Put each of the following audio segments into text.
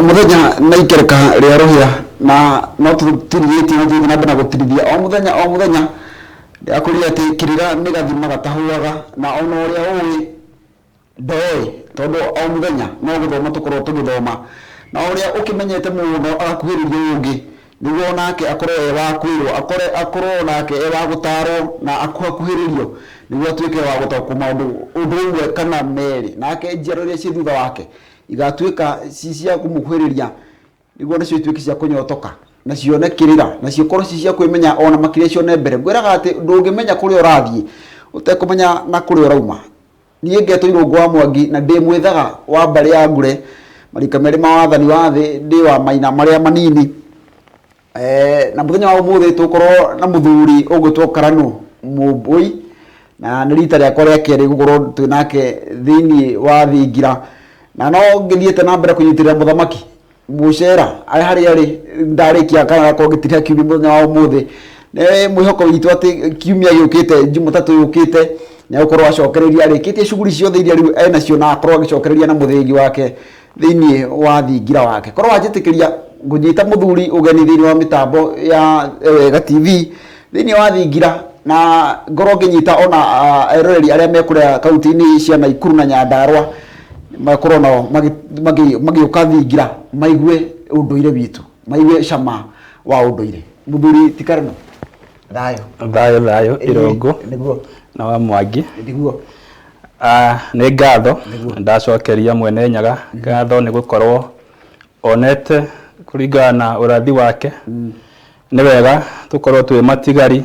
Mũthenya na ikereka rĩa rũhĩa, na no tũtirithĩtie na tũthiĩ na mbere na gũtirithia o mũthenya o mũthenya. Ndĩrakwĩrire atĩ kĩrĩra nĩ gathima gatahũaga, na ona ũrĩa ũĩ ndoĩ, tondũ o mũthenya no gũthoma tũkoragwo tũgĩthoma. Na ũrĩa ũkĩmenyete mũno agakuhĩrĩria ũyũ ũngĩ, nĩguo onake akorwo e wa kwĩrwo, akorwo onake e wa gũtarwo na akuhakuhĩrĩrio, nĩguo atuĩke wa gũtaũkwo maũndũ ũndũ ũmwe kana merĩ. Nake njiarwa iria ciĩ thutha wake igatuĩka ci cia kũmũkuhĩrĩria, nĩguo nacio ituĩke cia kũnyotoka na cione kĩrĩra, na cikorwo ci cia kwĩmenya ona makĩria cione mbere. Ngwĩraga atĩ ndũngĩmenya kũrĩa ũrathiĩ ũtekũmenya na kũrĩa ũrauma. Niĩ ngetwo Irũngũ wa Mwangi na ndĩ mwĩthaga wa mbarĩ ya Ngure, marika merĩ ma wathani wa thĩ, ndĩ wa maina marĩa manini. Na mũthenya wa ũmũthĩ tũgũkorwo na mũthuri ũgwĩtwo Karanũ Mũmbũi, na nĩ rita rĩakwa rĩa kerĩ gũkorwo twĩ nake thĩiniĩ wa thingira, na no ngĩthiĩte na mbere kũnyitĩrĩra mũthamaki Mũcera arĩ harĩa arĩ ndarĩkia kana gakorwo ngĩtiria kiumia mũthenya wa ũmũthĩ. Nĩ mwĩhoko witũ atĩ kiumia gĩũkĩte, Jumatatũ yũkĩte, nĩ egũkorwo acokereirie arĩkĩtie shughuli ciothe iria rĩu enacio na akorwo agĩcokereria na mũthĩgi wake thĩiniĩ wa thingira wake. Korwo wanjĩtĩkĩria ngũnyita mũthuri ũgeni thĩiniĩ wa mĩtambo ya Wega TV thĩiniĩ wa thingira, na ngorwo ngĩnyita ona eroreri arĩa me kũrĩa kaunti-inĩ cia Naikuru na Nyandarua, makorwo nao magĩũka thingira maigue ũndũire witũ, maigue cama wa ũndũire. Mũthuri ti Karano, thayũ. Thayũ thayũ Irũngũ. Nĩguo. Na wa Mwangi. Nĩguo. Nĩ ngatho ndacokeria Mwene Nyaga ngatho nĩ gũkorwo onete kũringana na ũrathi wake nĩ wega tũkorwo twĩ matigari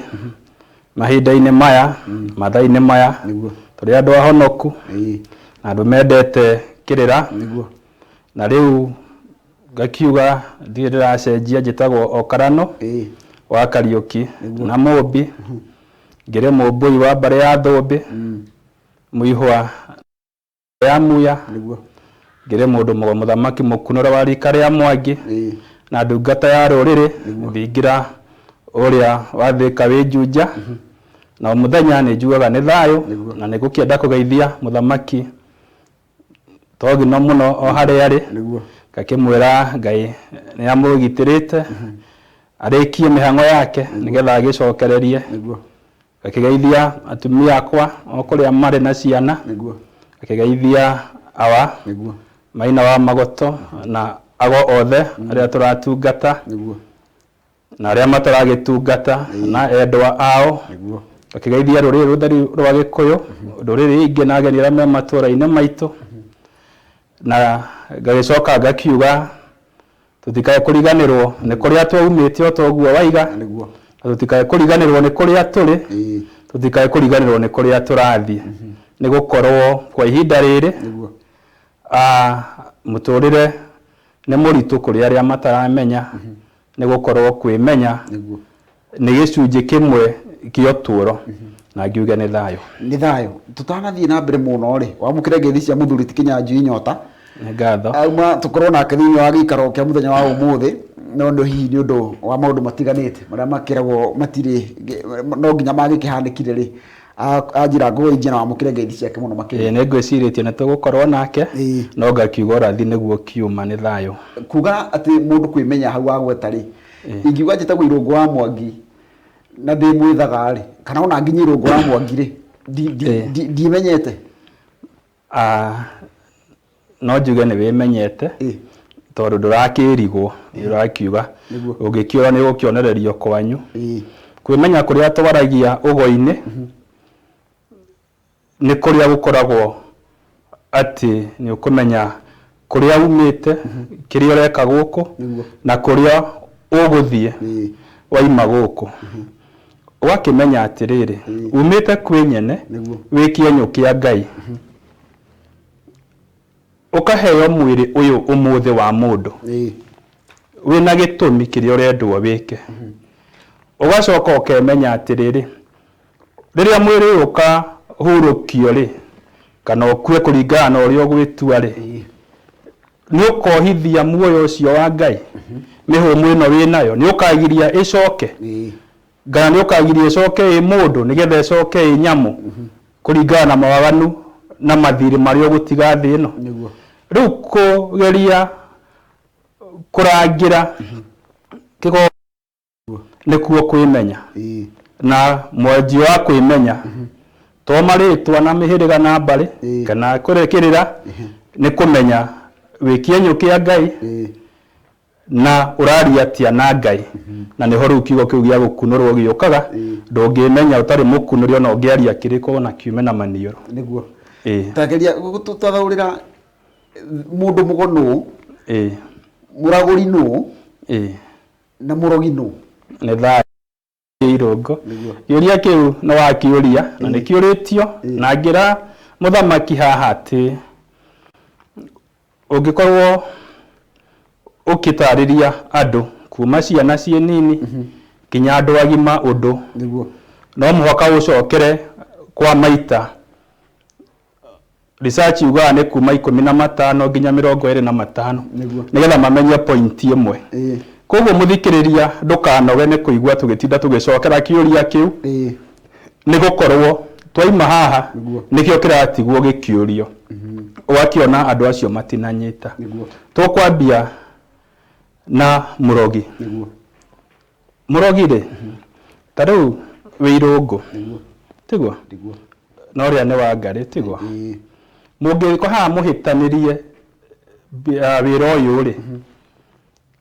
mahinda-inĩ maya, mathaa-inĩ maya, tũrĩ andũ ahonoku na andũ mendete kĩrĩra. Na rĩu ngakiuga ndirĩ ndĩracenjia, njĩtagwo o Karanũ wa Kariũki na Mũmbi, ngĩrĩ Mũmbũi wa mbarĩ ya Thũmbĩ, Mũihwa ya Muya, ngĩrĩ mũndũ mũthamaki mũkunũre wa rika rĩa Mwangi, na ndungata ya rũrĩrĩ, thingira ũrĩa wa Thĩka wĩ Juja, na o mũthenya nĩ njugaga nĩ thayũ, na nĩ ngũkĩenda kũgeithia mũthamaki Togino mũno o harĩa arĩ, ngakĩmwĩra Ngai nĩ amũgitĩrĩte, arĩkie mĩhang'o yake nĩgetha agĩcokererie. Ngakĩgeithia atumia akwa o kũrĩa marĩ na ciana. Ngakĩgeithia awa, Maina wa Magoto na ago othe arĩa tũratungata. Na arĩa mataragĩtungata na endwa ao. Ngakĩgeithia rũrĩrĩ rũtheru rwa Gĩkũyũ, ndũrĩrĩ ingĩ na ageni arĩa me matũra-inĩ maitũ. Na ngagĩcoka ngakiuga Tũtikae kũriganĩrwo nĩ kũrĩa twaumĩte o ta ũguo waiga, na tũtikae kũriganĩrwo nĩ kũrĩa tũrĩ, tũtikae kũriganĩrwo nĩ kũrĩa tũrathiĩ. Nĩ gũkorwo kwa ihinda rĩrĩ, mũtũrĩre nĩ mũritũ kũrĩ arĩa mataramenya, nĩ gũkorwo kwĩmenya nĩ gĩcunjĩ kĩmwe kĩa ũtũũro, na ngiuge nĩ thayũ. Nĩ thayũ. Tũtanathiĩ na mbere mũno rĩ, wamũkĩre ngeithi cia mũthuri ti Kĩnyanjui Nyota. Nĩ ngatho. Auma tũkorwo nake thĩinĩ wa gĩikaro kĩa mũthenya wa ũmũthĩ, no nĩ hihi nĩ ũndũ wa maũndũ matiganĩte marĩa makĩragwo matirĩ no nginya magĩkĩhanĩkire rĩ, anjĩra ngũgeithie na wamũkĩre ngeithi ciake mũno makĩria. Ĩĩ nĩ ngwĩcirĩtie nĩ tũgũkorwo nake, no ngakiuga ũrathi nĩguo kiuma nĩ thayũ. Kuga atĩ mũndũ kwĩmenya hau wagweta rĩ, Ingiuga njĩtagwo Irũngũ wa Mwangi na ndĩ mwĩthaga rĩ, kana ona nginye Irũngũ wa Mwangi rĩ, ndiĩmenyete? No njuge nĩ wĩmenyete tondũ ndũrakĩrigwo, nĩ ũrakiuga ũngĩkĩũra nĩ ũgũkĩonererio kwanyu. Kwĩmenya kũrĩa twaragia ũgo-inĩ Nĩ kũrĩa gũkoragwo atĩ nĩ ũkũmenya kũrĩa umĩte, kĩrĩa ũreka gũkũ, na kũrĩa ũgũthiĩ waima gũkũ. Ũgakĩmenya atĩrĩrĩ, umĩte kwĩ nyene, wĩ kĩenyũ kĩa Ngai. Ũkaheo mwĩrĩ ũyũ ũmũthĩ wa mũndũ, wĩna gĩtũmi kĩrĩa ũrendwo wĩke. Ũgacoka ũkemenya atĩrĩrĩ, Rĩrĩa mwĩrĩ ũyũ ũkahurũkio-rĩ, kana ũkue kũringana na ũrĩa ũgwĩtua-rĩ, nĩ ũkohithia muoyo ũcio wa Ngai? Mĩhũmũ ĩno wĩ nayo, nĩ ũkagiria ĩcoke? Kana nĩ ũkagiria ĩcoke ĩ mũndũ nĩgetha ĩcoke ĩ nyamũ kũringana na mawaganu na mathirĩ marĩa ũgũtiga thĩ ĩno? Rĩu kũgeria. Kũrangĩra kĩgo nĩkuo kwĩmenya. Na mwanjio wa kwĩmenya to marĩtwa na mĩhĩrĩga na mbarĩ kana kĩrĩra, nĩ kũmenya wĩ kĩenyũ kĩa Ngai na ũraria atĩa na Ngai. Na nĩho rĩu kiugo kĩu gĩa gũkunũrwo gĩũkaga. Ndũngĩmenya ũtarĩ mũkunũre, ona ũngĩaria kĩrĩkũ ona kiume na maniũrũ. Nĩguo. Tageria gũtũthathaũrĩra mũndũ mũgo nũ, mũragũri nũ, na mũrogi nũ. Nĩ thayũ Irũngũ. Kĩũria kĩu nĩ wakĩũria na nĩ kĩũrĩtio, na ngĩra mũthamaki haha atĩ ũngĩkorwo ũkĩtarĩria andũ kuma ciana ciĩ nini nginya andũ agima ũndũ, no mũhaka ũcokere kwa maita. Research yugaga nĩ kuma 15 nginya 25 nĩgetha mamenye point ĩmwe. Koguo mũthikĩrĩria, ndũkanoge nĩ kũigua tũgĩtinda tũgĩcokera kĩũria kĩu, nĩ gũkorwo twaima haha nĩkĩo kĩratigwo gĩkĩũrio, ũgakĩona andũ acio matinanyita. Tũkwambia na mũrogi. Mũrogi rĩ, ta rĩu wĩ Irũngũ, tiguo? Na ũrĩa nĩ wa Ngarĩ, tiguo? Mũngĩũka haha mũhĩtanĩrie wĩra ũyũ rĩ,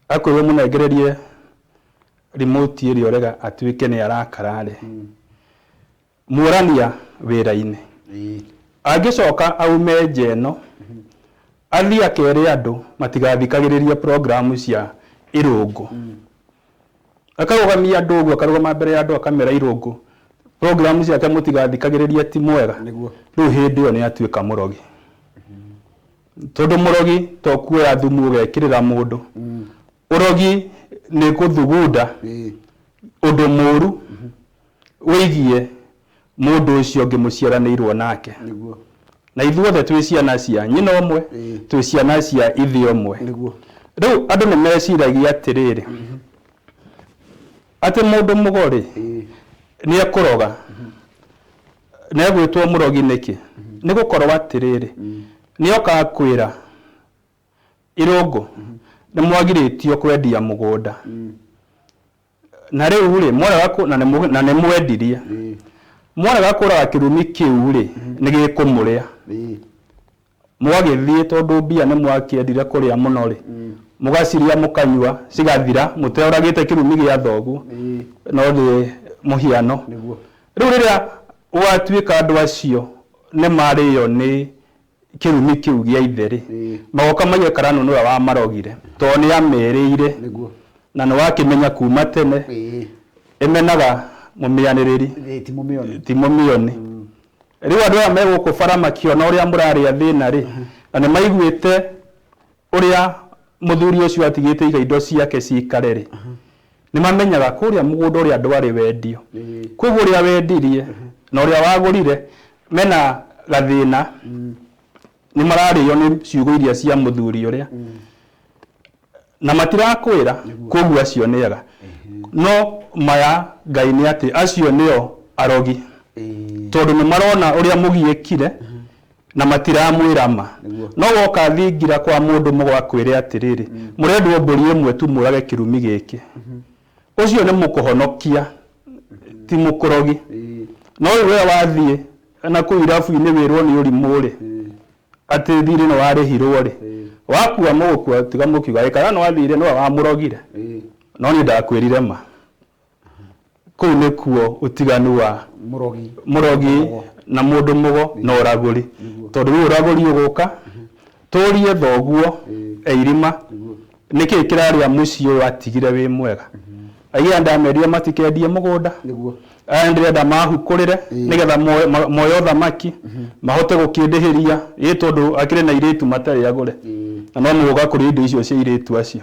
akwĩrwo mũnengererie remote ĩrĩa ũrega atuĩke nĩ arakara rĩ, muorania wĩra-inĩ. Angĩcoka aume nja ĩno, athiĩ akere andũ matigathikagĩrĩrie program cia Irũngũ. Akarũgamia andũ ũguo, akarũgama mbere ya andũ akamera Irũngũ program ciake mũtigathikagĩrĩrie ti mwega. Rĩu hĩndĩ ĩyo nĩ atuĩka mũrogi. Tondũ mũrogi to kuoya thumu ũgekĩrĩra mũndũ. Ũrogi nĩ gũthugunda ũndũ mũru wĩgiĩ mũndũ ũcio ũngĩ mũciaranĩirwo nake. Na ithuothe twĩ ciana cia nyina ũmwe, twĩ ciana cia ithe ũmwe. Rĩu andũ nĩ meciragia atĩrĩrĩ, atĩ mũndũ mũgo rĩ, nĩ ekũroga. Na egwĩtwo mũrogi nĩkĩ? Nĩ gũkorwo atĩrĩrĩ, nĩ oka akwĩra, Irũngũ, nĩ mwagirĩtio kwendia mũgũnda. Na rĩu rĩ, mwarega kũ, na nĩ na nĩ mwendirie. Mwarega kũraga kĩrumi kĩu rĩ, nĩ gĩkũmũrĩa. Mũgagĩthiĩ tondũ mbia nĩ mwakĩendire kũrĩa mũno rĩ, mũgacirĩa mũkanyua cigathira mũteoragĩte kĩrumi gĩa thoguo. No nĩ mũhiano. Rĩu rĩrĩa gwatuĩka andũ acio nĩ marĩo nĩ kĩrumi kĩu gĩa ithe-rĩ, magoka maigue Karanu nĩwe wamarogire, tondũ nĩ amerĩire, na nĩ wakĩmenya kuma tene, ĩmenaga mũmĩanĩrĩri, ti mũmĩoni. Rĩu andũ aya me gũkũ bara makĩona ũrĩa mũrarĩa thĩna-rĩ, na nĩ maiguĩte ũrĩa mũthuri ũcio atigĩte iga indo ciake cikare-rĩ, nĩ mamenyaga kũrĩa mũgũnda ũrĩa ndwarĩ wendio. Koguo ũrĩa wendirie na ũrĩa wagũrire mena gathĩna, nĩ mararĩo nĩ ciugo iria cia mũthuri ũrĩa, na matirakwĩra, koguo acio nĩ ega. No maya Ngai nĩ atĩ acio nĩo arogi, tondũ nĩ marona ũrĩa mũgiĩkire na matiramwĩra ma. No woka thingira kwa mũndũ mũgo akwĩre atĩrĩrĩ, mũrendwo mbũri ĩmwe tu mũrage kĩrumi gĩkĩ, ũcio nĩ mũkũhonokia, ti mũkũrogi. No rĩu we wathiĩ na kũu irabu-inĩ wĩrwo nĩ ũrimũ rĩ, atĩ thirĩ nĩ warĩhirwo rĩ, wakua mũgũkua tiga mũkiuga ĩ kana nĩ wathire nĩwe wamũrogire, no niĩ ndakwĩrire ma. Kũu nĩkuo ũtiganu wa Mũrogi. Mũrogi na mũndũ mũgo na ũragũri. Tondũ rĩu ũragũri ũgũka tũrie thoguo e irima, nĩkĩ kĩrarĩa mũciĩ ũyũ atigire wĩ mwega. Aigĩra ndamerire matikendie mũgũnda. Aya ndĩrenda mahukũrĩre nĩgetha moe ũthamaki mahote gũkĩndĩhĩria, ĩ tondũ akĩrĩ na airĩtu matarĩ agũre. Na no mũgũka kũrĩa indo icio cia airĩtu acio.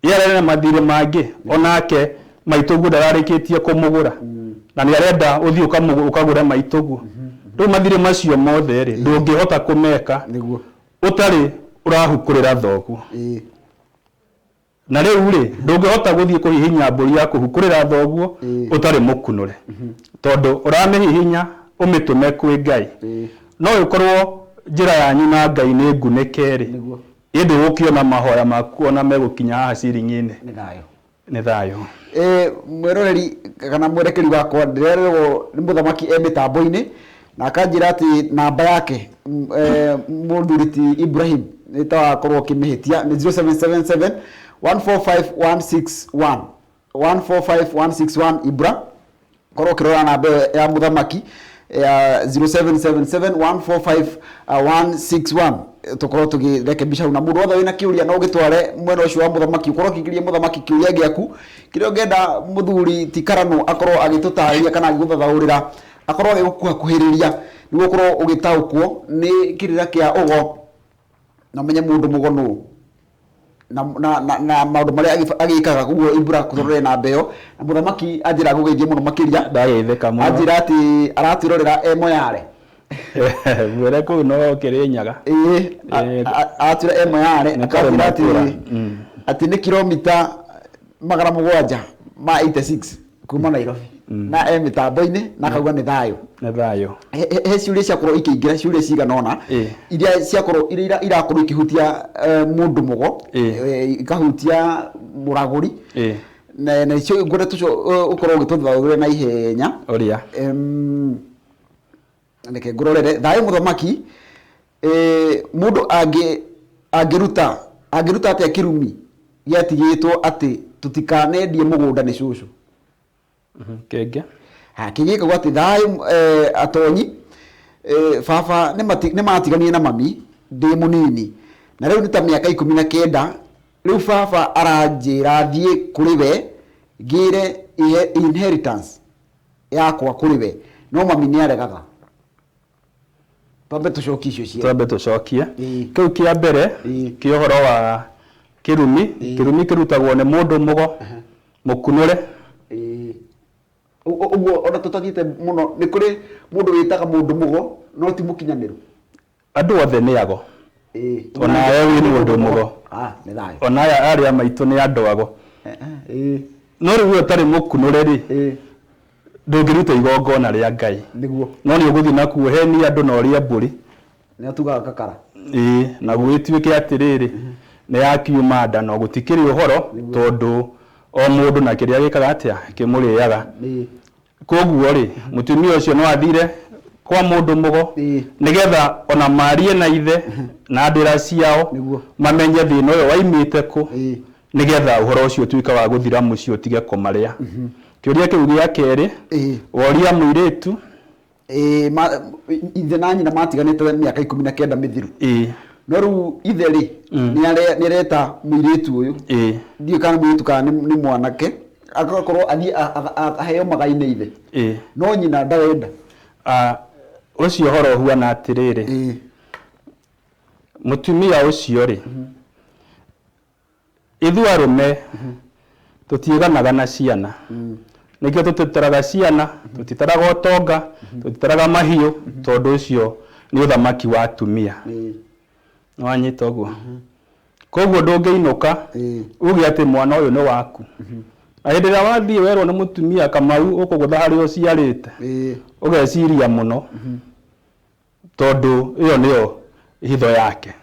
Ye ararĩ na mathirĩ mangĩ onake maitũguo ndararĩkĩtie kũmũgũra, na nĩ arenda ũthiĩ ũkagũre maitũguo. Rĩu mathirĩ macio mothe rĩ, ndũngĩhota kũmeka ũtarĩ ũrahukũrĩra thoguo. Na rĩu rĩ, ndũngĩhota gũthiĩ kũhihinya mbũri ya kũhukũrĩra thoguo ũtarĩ mũkunũre, tondũ ũramĩhihinya ũmĩtũme kwĩ Ngai. No ĩkorwo njĩra yanyu na Ngai nĩ ngunĩke rĩ, Ĩndĩ ũgũkĩona mahoya maku ona megũkinya haha ciringi-inĩ. Nĩ thayũ. Nĩ thayũ. Mwĩroreri kana mwerekeri wakwa, ndĩrerwo nĩ mũthamaki e mĩtambo-inĩ na akanjĩra atĩ namba yake mũthuri ti Ibrahim nĩ tawakorwo ũkĩmĩhĩtia, nĩ 0777 145 161, 145 161. Ibra, korwo ũkĩrora namba ĩyo ya mũthamaki ya 0777 145 161, tũkorwo tũgĩrekebisha hau. Na mũndũ wothe wĩna kĩũria no ũgĩtware mwena ũcio wa mũthamaki, ũkorwo ũkĩingĩria mũthamaki kĩũria gĩaku kĩrĩa ũngĩenda mũthuri ti Karanũ akorwo agĩtũtarĩria kana agĩgũthathaũrĩra, akorwo agĩgũkuhakuhĩrĩria nĩguo ũkorwo ũgĩtaũkwo nĩ kĩrĩra kĩa ũgo na ũmenye mũndũ mũgo nũ na maũndũ marĩa agĩkaga. Koguo Ibra, kũrore namba ĩyo, na mũthamaki anjĩra gũgeithie mũno makĩria. Ndageithĩka mũno. Anjĩra atĩ aratwĩrorera e Moyale. Mwĩre kũu no Kĩrĩnyaga. Ĩĩ, aratwĩra e Moyale. Nĩ Akanjĩra atĩ Karũmatũra. Atĩ nĩ kilomita 786 kuma Nairobi, na e mĩtambo-inĩ na akauga nĩ thayũ. Nĩ thayũ. He ciũria ciakorwo ikĩingĩra, ciũria cigana ũna iria ciakorwo, iria irakorwo ikĩhutia mũndũ mũgo, ikahutia mũragũri, na icio ngwenda tũcio ũkorwo ũgĩtũthathaũrĩra na ihenya. Ũria. Reke ngũrorere. Thayũ mũthamaki, mũndũ angĩruta atĩa kĩrumi gĩatigĩtwo atĩ tũtikanendie mũgũnda nĩ cũcũ? Kĩngĩ? Ha, kĩngĩ gĩkauga atĩ thayũ atonyi, baba nĩ matiganire na mami ndĩ mũnini, na rĩu nĩ ta mĩaka 19. Rĩu baba aranjĩra thiĩ kũrĩ we ngĩre inheritance yakwa kũrĩ we, no mami nĩ aregaga. Twambe tũcokie icio cierĩ. Twambe tũcokie. Kĩu kĩa mbere kĩa ũhoro wa kĩrumi. Kĩrumi kĩrutagwo nĩ mũndũ mũgo mũkunũre. Ĩĩ. Ũguo ona tũtathiĩte mũno, nĩ kũrĩ mũndũ wĩtaga mũndũ mũgo no ti mũkinyanĩru? Andũ othe nĩ ago. Onawe wĩ mũndũ mũgo. Ah, nĩ thayũ. Ona aya arĩa maitũ nĩ andũ ago. No rĩu we ũtarĩ mũkunũre rĩ, ndũngĩruta igongona rĩa Ngai. No nĩ ũgũthiĩ na kuohenia andũ na ũrĩe mbũri. Nĩ atugaga kakara. Ĩĩ, na gũgĩtuĩke atĩrĩrĩ, nĩ yakiuma nda, no gũtikĩrĩ ũhoro, tondũ o mũndũ na kĩrĩa gĩkaga atĩa kĩmũrĩaga. Koguo rĩ, mũtumia ũcio no athire kwa mũndũ mũgo nĩgetha ona marie na ithe na ndĩra ciao, mamenye thĩna ũyũ waimĩte kũ, nĩgetha ũhoro ũcio ũtuĩke wa gũthira mũciĩ, ũtige kũmarĩa. Kĩũria kĩu gĩa kerĩ, woria mũirĩtu. Ĩĩ, ithe na nyina matiganĩte mĩaka 19 mĩthiru. No rĩu ithe rĩ, nĩ areta mũirĩtu ũyũ, ndiũĩ kana mũirĩtu kana nĩ mwanake, agakorwo athiĩ aheo magai nĩ ithe, no nyina ndarenda. Ah, ũcio ũhoro ũhuana atĩrĩrĩ, mũtumia ũcio rĩ, ithuĩ arũme tũtiĩganaga na ciana, nĩkĩo tũtitaraga ciana, tũtitaraga ũtonga, tũtitaraga mahiũ, tondũ ũcio nĩ ũthamaki wa atumia. Nĩwanyita ũguo? Koguo ndũngĩinũka uge atĩ mwana ũyũ nĩ waku, na hĩndĩ ĩrĩa wathiĩ werwo nĩ mũtumia Kamau ũkũgũtha harĩa ũciarĩte, ũgeciria mũno, tondũ ĩyo nĩyo hitho yake.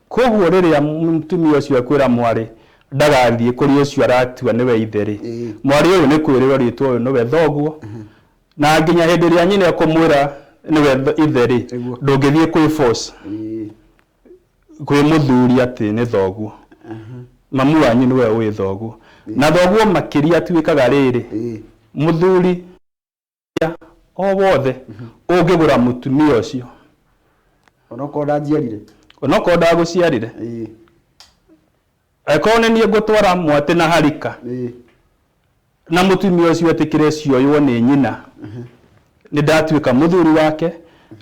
Koguo rĩrĩa mũtumia ũcio ekwĩra mwarĩ ndagathiĩ kũrĩ ũcio aratua nĩwe ithe rĩ, mwarĩ ũyũ nĩ kwĩrĩrwo rĩtwa ũyũ nĩwe thoguo, na nginya hĩndĩ ĩrĩa nyina ekũmwĩra nĩwe ithe rĩ, ndũngĩthiĩ kwĩ force kwĩ mũthuri atĩ nĩ thoguo. Mamu wanyu nĩwe ũĩ thoguo, na thoguo makĩria atuĩkaga rĩrĩ mũthuri o wothe ũngĩgũra mũtumia ũcio. Onokorwo ndanjiarire. Onokorwo ndagũciarire. Angĩkorwo nĩ niĩ ngũtwara mwatĩ na harika, na mũtumia ũcio etĩkĩre cioywo nĩ nyina, nĩ ndatuĩka mũthuri wake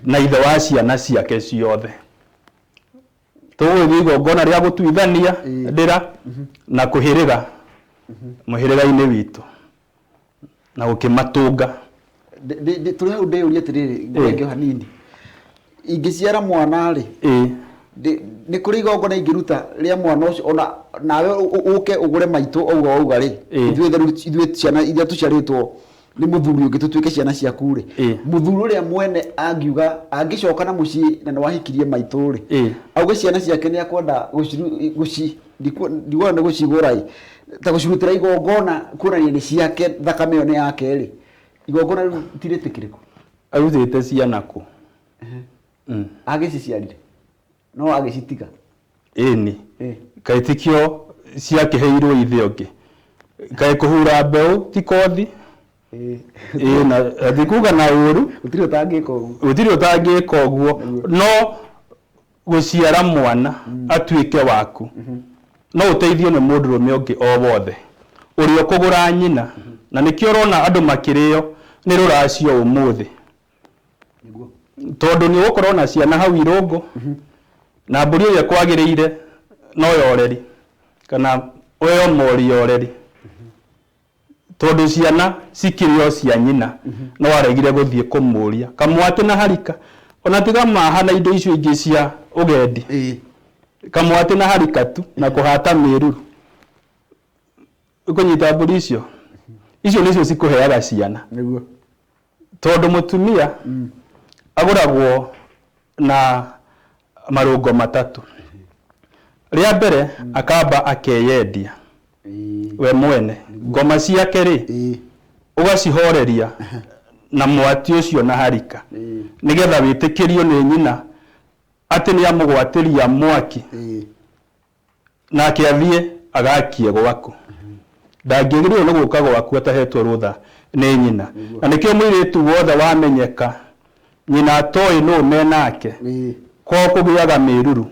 na ithe wa ciana ciake ciothe. Tũgũgĩthiĩ igongona rĩa gũtuithania ndĩra na kũhĩrĩga mũhĩrĩga-inĩ witũ na gũkĩmatũnga. Tũrĩ hau, ndĩyũrie atĩrĩrĩ, ngwenge hanini, ingĩciara mwana rĩ, nĩ kũrĩ igongona ingĩruta rĩa mwana ũcio, ona nawe ũke ũgũre maitũ ũguo wauga rĩ? Ithuĩ rĩu, ithuĩ ciana iria tũciarĩtwo Nĩ mũthuri ũngĩ tũtuĩke ciana ciaku rĩ, mũthuri ũrĩa mwene angiuga angĩcoka na mũciĩ na nĩ wahikirie maitũ rĩ, auge ciana ciake nĩ akwenda gũci ndikuona nĩ gũcigũra ĩ, ta gũcirutĩra igongona kuonania nĩ ciake, thakame ĩyo nĩ yake rĩ, igongona rĩu ti rĩtĩkĩrĩku? Arutĩte ciana kũ? Agĩciciarire no agĩcitiga. Ĩni. Kaĩ tikĩo ciakĩheirwo ithe ũngĩ? Kaĩ kũhura mbeũ ti kothi? Ĩĩ, na ndikuga na ũru. Gũtirĩ ũtangĩka ũguo. Gũtirĩ ũtangĩka ũguo, no gũciara mwana atuĩke waku no ũteithio nĩ mũndũrũme ũngĩ o wothe ũrĩa ũkũgũra nyina, na nĩkĩo ũrona andũ makĩrĩo nĩ rũracio ũmũthĩ, tondũ nĩ ũgũkorwo na ciana hau irũngũ na mbũri ĩrĩa kwagĩrĩire no yoreri kana weo mori yoreri, tondũ ciana cikĩrĩ o cia nyina, no aregire gũthiĩ kũmũria kamwatĩ na harika, ona tiga maha na indo icio ingĩ cia ũgendi, kamwatĩ na harika tu na kũhata mĩruru ũkũnyita mbũri icio, icio nĩcio cikũheaga ciana. Tondũ mũtumia agũragwo na marũngo matatũ. Rĩa mbere, akamba akeyendia we mwene, ngoma ciake rĩ, ũgacihoreria na mwati ũcio na harika, nĩgetha wĩtĩkĩrio nĩ nyina atĩ nĩ amũgwatĩria mwaki, nake athiĩ agakie gwaku. Ndangĩagĩrĩirwo nĩ gũka gwaku atahetwo rũtha nĩ nyina. Na nĩkĩo mũirĩtu wothe wamenyeka nyina atoĩ nũ menake, kwao kũgĩaga mĩruru,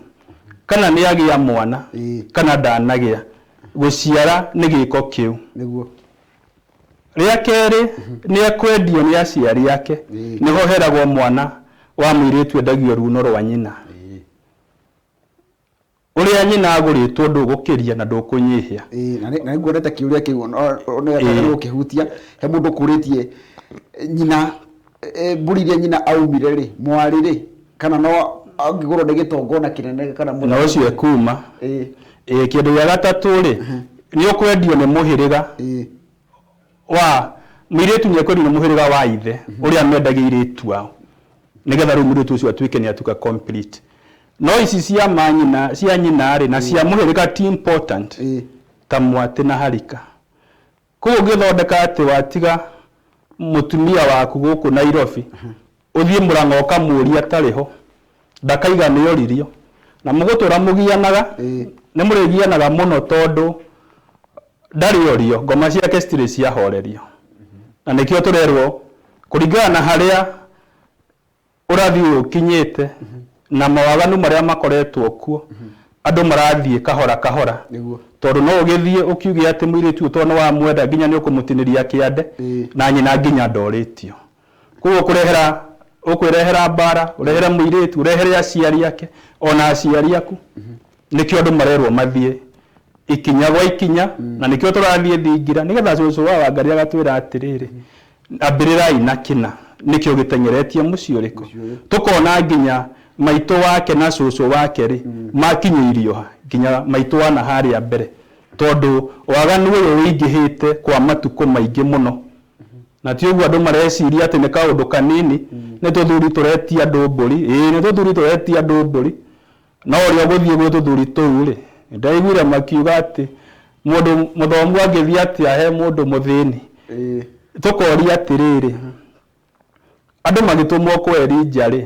kana nĩ agĩa mwana kana ndanagĩa, gũciara nĩ gĩko kĩu. Rĩa kerĩ, nĩ ekwendio nĩ aciari ake. Nĩho heragwo mwana wa mũirĩtu endagio runo rwa nyina. Ũrĩa nyina agũrĩtwo ndũgũkĩria na ndũkũnyihia. Ĩĩ, na nĩ nguonete kĩũria kĩu nĩ ũkĩhutia. He mũndũ ũkũrĩtie nyina, mbũri iria nyina aumire rĩ, mwarĩ rĩ, kana no angĩgũrwo nĩ gĩtongona kĩnene kana na ũcio ekuma. Ĩĩ, kĩndũ gĩa gatatũ rĩ, nĩ ũkwendio nĩ mũhĩrĩga wa mũirĩtu, nĩ ekwendio nĩ mũhĩrĩga wa ithe ũrĩa mendagia airĩtu ao, nĩgetha rĩu mũirĩtu ũcio atuĩke nĩ atuĩka complete. No ici cia manyina, cia nyina rĩ, na cia mũhĩrĩga ti important ta mwatĩ na harika. Koguo ũngĩthondeka atĩ watiga mũtumia waku gũkũ Nairobi, ũthiĩ Mũrang'a ũkamũũria atarĩ ho, ndakaiga nĩ oririo, na mũgũtũra mũgianaga. Nĩ mũrĩgianaga mũno tondũ ndarĩ orio, ngoma ciake citirĩ ciahorerio. Na nĩkĩo tũrerwo kũringana na harĩa ũrathi ũyũ ũkinyĩte na mawaganu marĩa makoretwo kuo, andũ marathiĩ kahora kahora, tondũ no ũgĩthiĩ ũkiuge atĩ mũirĩtu ũyũ tondũ nĩ wamwenda nginya nĩ ũkũmũtinĩria kĩande, na nyina nginya ndorĩtio. Koguo kũrehera ũkwĩrehera mbara, ũrehere mũirĩtu, ũrehere aciari ake ona aciari aku. Nĩkĩo andũ marerwo mathiĩ ikinya gwa ikinya, na nĩkĩo tũrathiĩ thingira, nĩgetha cũcũ wa Wangarĩ agatwĩra atĩrĩrĩ, ambĩrĩrai na kĩna. Nĩkĩo gĩteng'eretie mũciĩ ũrĩkũ, tũkona nginya maitũ wake na cũcũ wake rĩ, makinyĩirio ha nginya maitũ wana harĩa mbere, tondũ waganu ũyũ ũingĩhĩte kwa matukũ maingĩ mũno, na ti ũguo andũ mareciria atĩ nĩ kaũndũ kanini. Nĩ tũthuri tũretia andũ mbũri, ĩĩ, nĩ tũthuri tũretia andũ mbũri, no ũrĩa ũgũthiĩ gwĩ tũthuri tũu rĩ, ndaiguire makiuga atĩ mũndũ mũthomu angĩthiĩ atĩa he mũndũ mũthĩni. Tũkoria atĩrĩrĩ, andũ magĩtũmwo kwa Elija rĩ,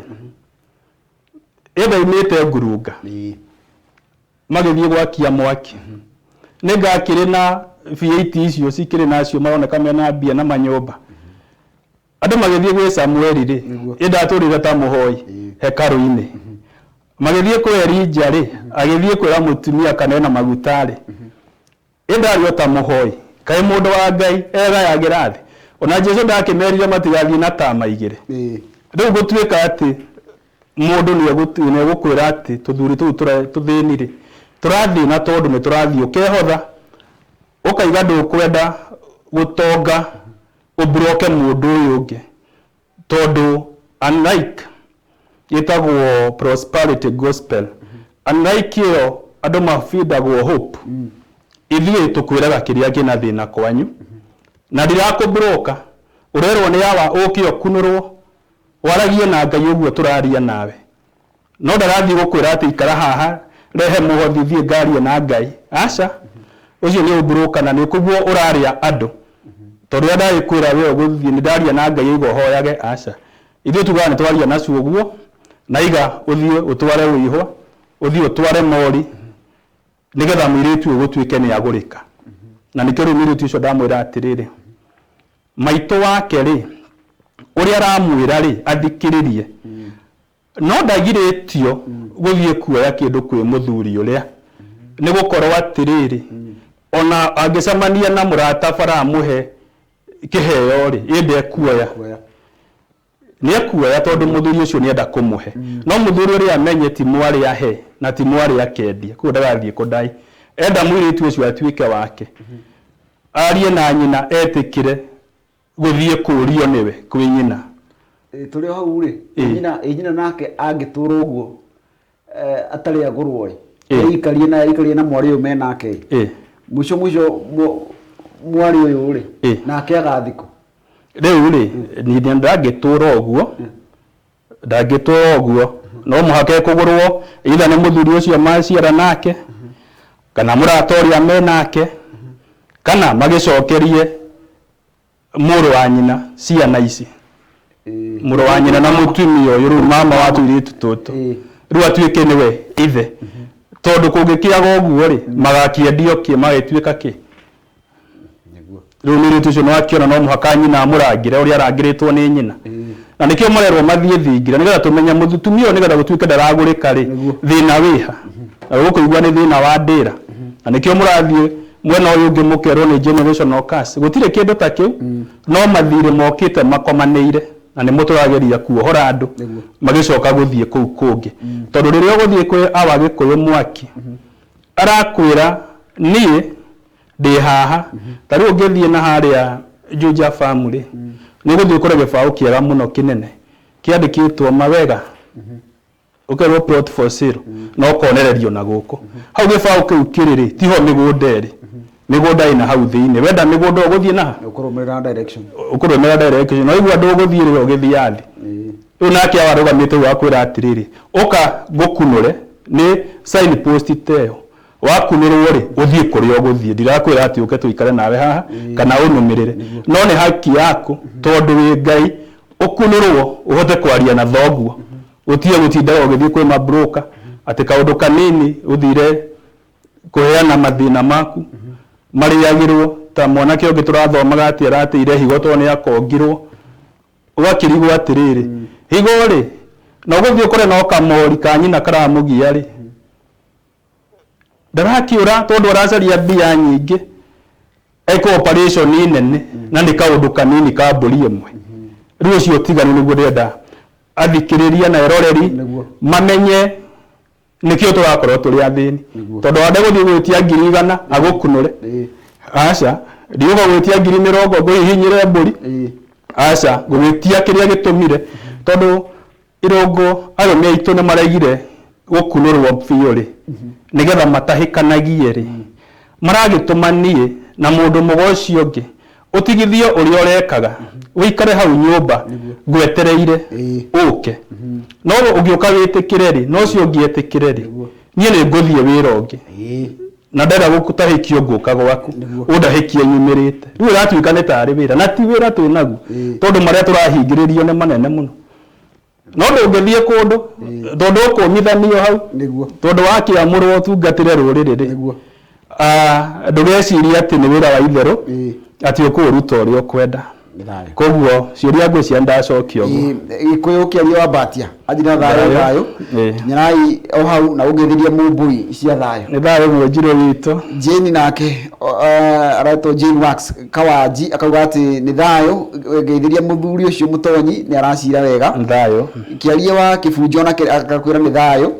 ĩndaimĩte ngurunga, magĩthiĩ gwakia mwaki, nĩ ngakĩrĩ na V8 icio cikĩrĩ nacio maroneka mena mbia na manyũmba. Andũ magĩthiĩ gwĩ Samueli rĩ, ĩndatũrire ta mũhoi hekarũ-inĩ. Magĩthiĩ kwĩ Elija rĩ, agĩthiĩ kwĩra mũtumia kana ena maguta rĩ, ĩndarĩ o ta mũhoi. Kaĩ mũndũ wa Ngai egayagĩra thĩ? Ona Jesu ndakĩmerire matigathiĩ na tama igĩrĩ. Rĩu gũtuĩka atĩ mũndũ nĩ egũkwĩra atĩ tũthuri tũu tũthĩni rĩ, tũrathĩna tondũ nĩ tũrathiĩ ũkehotha, ũkaiga ndũkwenda gũtonga ũmburoke mũndũ ũyũ ũngĩ, tondũ unlike ĩtagwo prosperity gospel, unlike ĩyo andũ mabindagwo hope, ithuĩ tũkwĩraga kĩrĩa kĩna thĩna kwanyu, na ndirakũmburoka. Ũrerwo nĩ awa ũke ũkunũrwo waragie na Ngai ũguo tũraria nawe. No ndarathiĩ gũkwĩra atĩ ikara haha rehe mũhothi thiĩ ngarie na Ngai. Aca. Ũcio nĩ ũmburũka na nĩ ũkũguo ũrarĩa andũ. Tondũ rĩrĩa ndagĩkwĩra we ũgũthiĩ nĩ ndaria na Ngai aiga ũhoyage aca. Ithuĩ tugaga nĩ twaria na cuoguo na iga ũthiĩ ũtware wĩihwa, ũthiĩ ũtware mori nĩgetha mũirĩtu ũyũ gũtuĩke nĩ agũrĩka. Na nĩkĩo rĩu mũirĩtu ũcio ndamwĩra atĩrĩrĩ, maitũ wake rĩ, ũrĩa aramwĩra rĩ, athikĩrĩrie. No ndagirĩtio gũthiĩ kuoya kĩndũ kwĩ mũthuri ũrĩa, nĩ gũkorwo atĩrĩrĩ, ona angĩcemania na mũrata bara amũhe kĩheo rĩ, ĩ ndekuoya. Nĩ ekuoya tondũ mũthuri ũcio nĩ enda kũmũhe. No mũthuri ũrĩa amenye ti mwarĩ ahe na ti mwarĩ akendie, koguo ndagathiĩ kũdai. Enda mũirĩtu ũcio atuĩke wake, arie na nyina etĩkĩre gũthiĩ kũrio nĩwe kwĩ nyina. Tũrĩ o hau rĩ, ĩ nyina nake angĩtũra ũguo atarĩ agũrwo rĩ, eikarie na eikarie na mwarĩ ũyũ menake rĩ, mũico mũico mwarĩ ũyũ rĩ, nake agathikwo. Rĩu rĩ, nyina ndangĩtũra ũguo, ndangĩtũra ũguo, no mũhaka ekũgũrwo either nĩ mũthuri ũcio maciara nake, kana mũrata ũrĩa menake, kana magĩcokerie mũrũ wa nyina ciana ici. Mũrũ wa nyina na mũtumia ũyũ rĩu mama wa tũirĩtu tũtũ, rĩu atuĩke nĩwe ithe. Tondũ kũngĩkĩaga ũguo rĩ, magakĩendio kĩ, magagĩtuĩka kĩ? Rĩu mũirĩtu ũcio nĩwakĩona no mũhaka nyina amũrangĩre ũrĩa arangĩrĩtwo nĩ nyina. Na nĩkĩo marerwo mathiĩ thingira nĩgetha tũmenye mũtumia ũyũ nĩgetha gũtuĩke ndaragũrĩka rĩ, thĩna wĩha. Na ũgũkĩigua nĩ thĩna wa ndĩra. Na nĩkĩo mũrathiĩ mwena ũyũ ũngĩ mũkerwo nĩ generational curse. Gũtirĩ kĩndũ ta kĩu, no mathirĩ mokĩte makomanĩire na nĩmo tũrageria kuohora andũ magĩcoka gũthiĩ kũu kũngĩ. Tondũ rĩrĩa ũgũthiĩ kwĩ awa Gĩkũyũ mwaki, arakwĩra niĩ ndĩ haha. Ta rĩu ũngĩthiĩ na harĩa Juja Farm rĩ, nĩ ũgũthiĩ ũkore gĩbaũ kĩega mũno kĩnene kĩandĩkĩtwo mawega, ũkerwo plot for sale, na ũkonererio na gũkũ. Hau gĩbaũ kĩu kĩrĩ rĩ, tiho mĩgũnda ĩrĩ. Mĩgũnda ĩna hau thĩinĩ. Wenda mĩgũnda ũgũthiĩ na ha? Ũkũrũmĩrĩra direction. Ũkũrũmĩrĩra direction. Na waigua ndũgũthiĩ rĩ, ũgĩthiĩ thĩ. Rĩu nake awa arũgamĩte hau akwĩra atĩrĩrĩ, ũka ngũkunũre nĩ sign post ta ĩyo. Wakunũrwo rĩ, ũthiĩ kũrĩa ũgũthiĩ. Ndirakwĩra atĩ ũke tũikare nawe haha, kana ũnũmĩrĩre. No nĩ haki yaku, tondũ wĩ Ngai, ũkunũrwo ũhote kwaria na thoguo. Ũtige gũtindaga ũgĩthiĩ kwĩ mabroka, atĩ kaũndũ kanini ũthire kũheana mathĩna maku, marĩagĩrwo ta mwanake ũngĩ tũrathomaga atĩ arateire higo tondũ nĩ akongirwo. Ũgakĩrigwo atĩrĩrĩ, higo rĩ, na ũgũthiĩ ũkore no kamori ka nyina karamũgia rĩ, ndarakĩũra tondũ aracaria mbia nyingĩ, ekwo operation nene, na nĩ kaũndũ kanini ka mbũri ĩmwe. Rĩu ũcio ũtiganu nĩguo ndĩrenda athikĩrĩria na eroreri mamenye nĩkĩo tũrakorwo tũrĩ athĩni. Tondũ wanda gũthiĩ gwĩtia 100,000 agũkunũre. Aca, ndiũka gwĩtia 80,000 ngũhihinyĩre mbũri. Aca, ngũgĩtia kĩrĩa gĩtũmire. Tondũ irũngũ arũme aitũ nĩ maregire gũkunũrwo biũ rĩ, nĩgetha matahĩkanagie rĩ, maragĩtũma niĩ na mũndũ mũgo ũcio ũngĩ ũtigithio ũrĩa ũrekaga, ũikare hau nyũmba ngwetereire ũke. No ũngĩũka wĩtĩkĩre rĩ, na ũcio ũngĩ etĩkĩre rĩ, niĩ nĩ ngũthiĩ wĩra ũngĩ. Na ndenda gũkũtahĩkio ngũka gwaku, ũndahĩkie nyumĩrĩte. Rĩu ĩratuĩka nĩ tarĩ wĩra, na ti wĩra twĩ naguo, tondũ marĩa tũrahingĩrĩrio nĩ manene mũno. No ndũngĩthiĩ kũndũ, tondũ ũkũmithanio hau, tondũ wakĩamũrwo ũtungatĩre rũrĩrĩ rĩ, ndũgecirie atĩ nĩ wĩra wa itherũ, atĩ ũkũũruta ũrĩa ũkwenda. Koguo ciũria ngwĩciria ndacokia ũguo. Gĩkũyũ kĩaria wa Mbatia, anjĩra thayũ thayũ, nyerai o hau na ũngĩthirie mũmbũi cia thayũ. Nĩ thayũ mwenjirũ witũ. Jane nake aretwo Jane Wax Kawanji akauga atĩ nĩ thayũ, ngeithiria mũthuri ũcio mũtonyi nĩ aracira wega. Nĩ thayũ. Kĩaria wa kĩbunjo nake agakwĩra nĩ thayũ.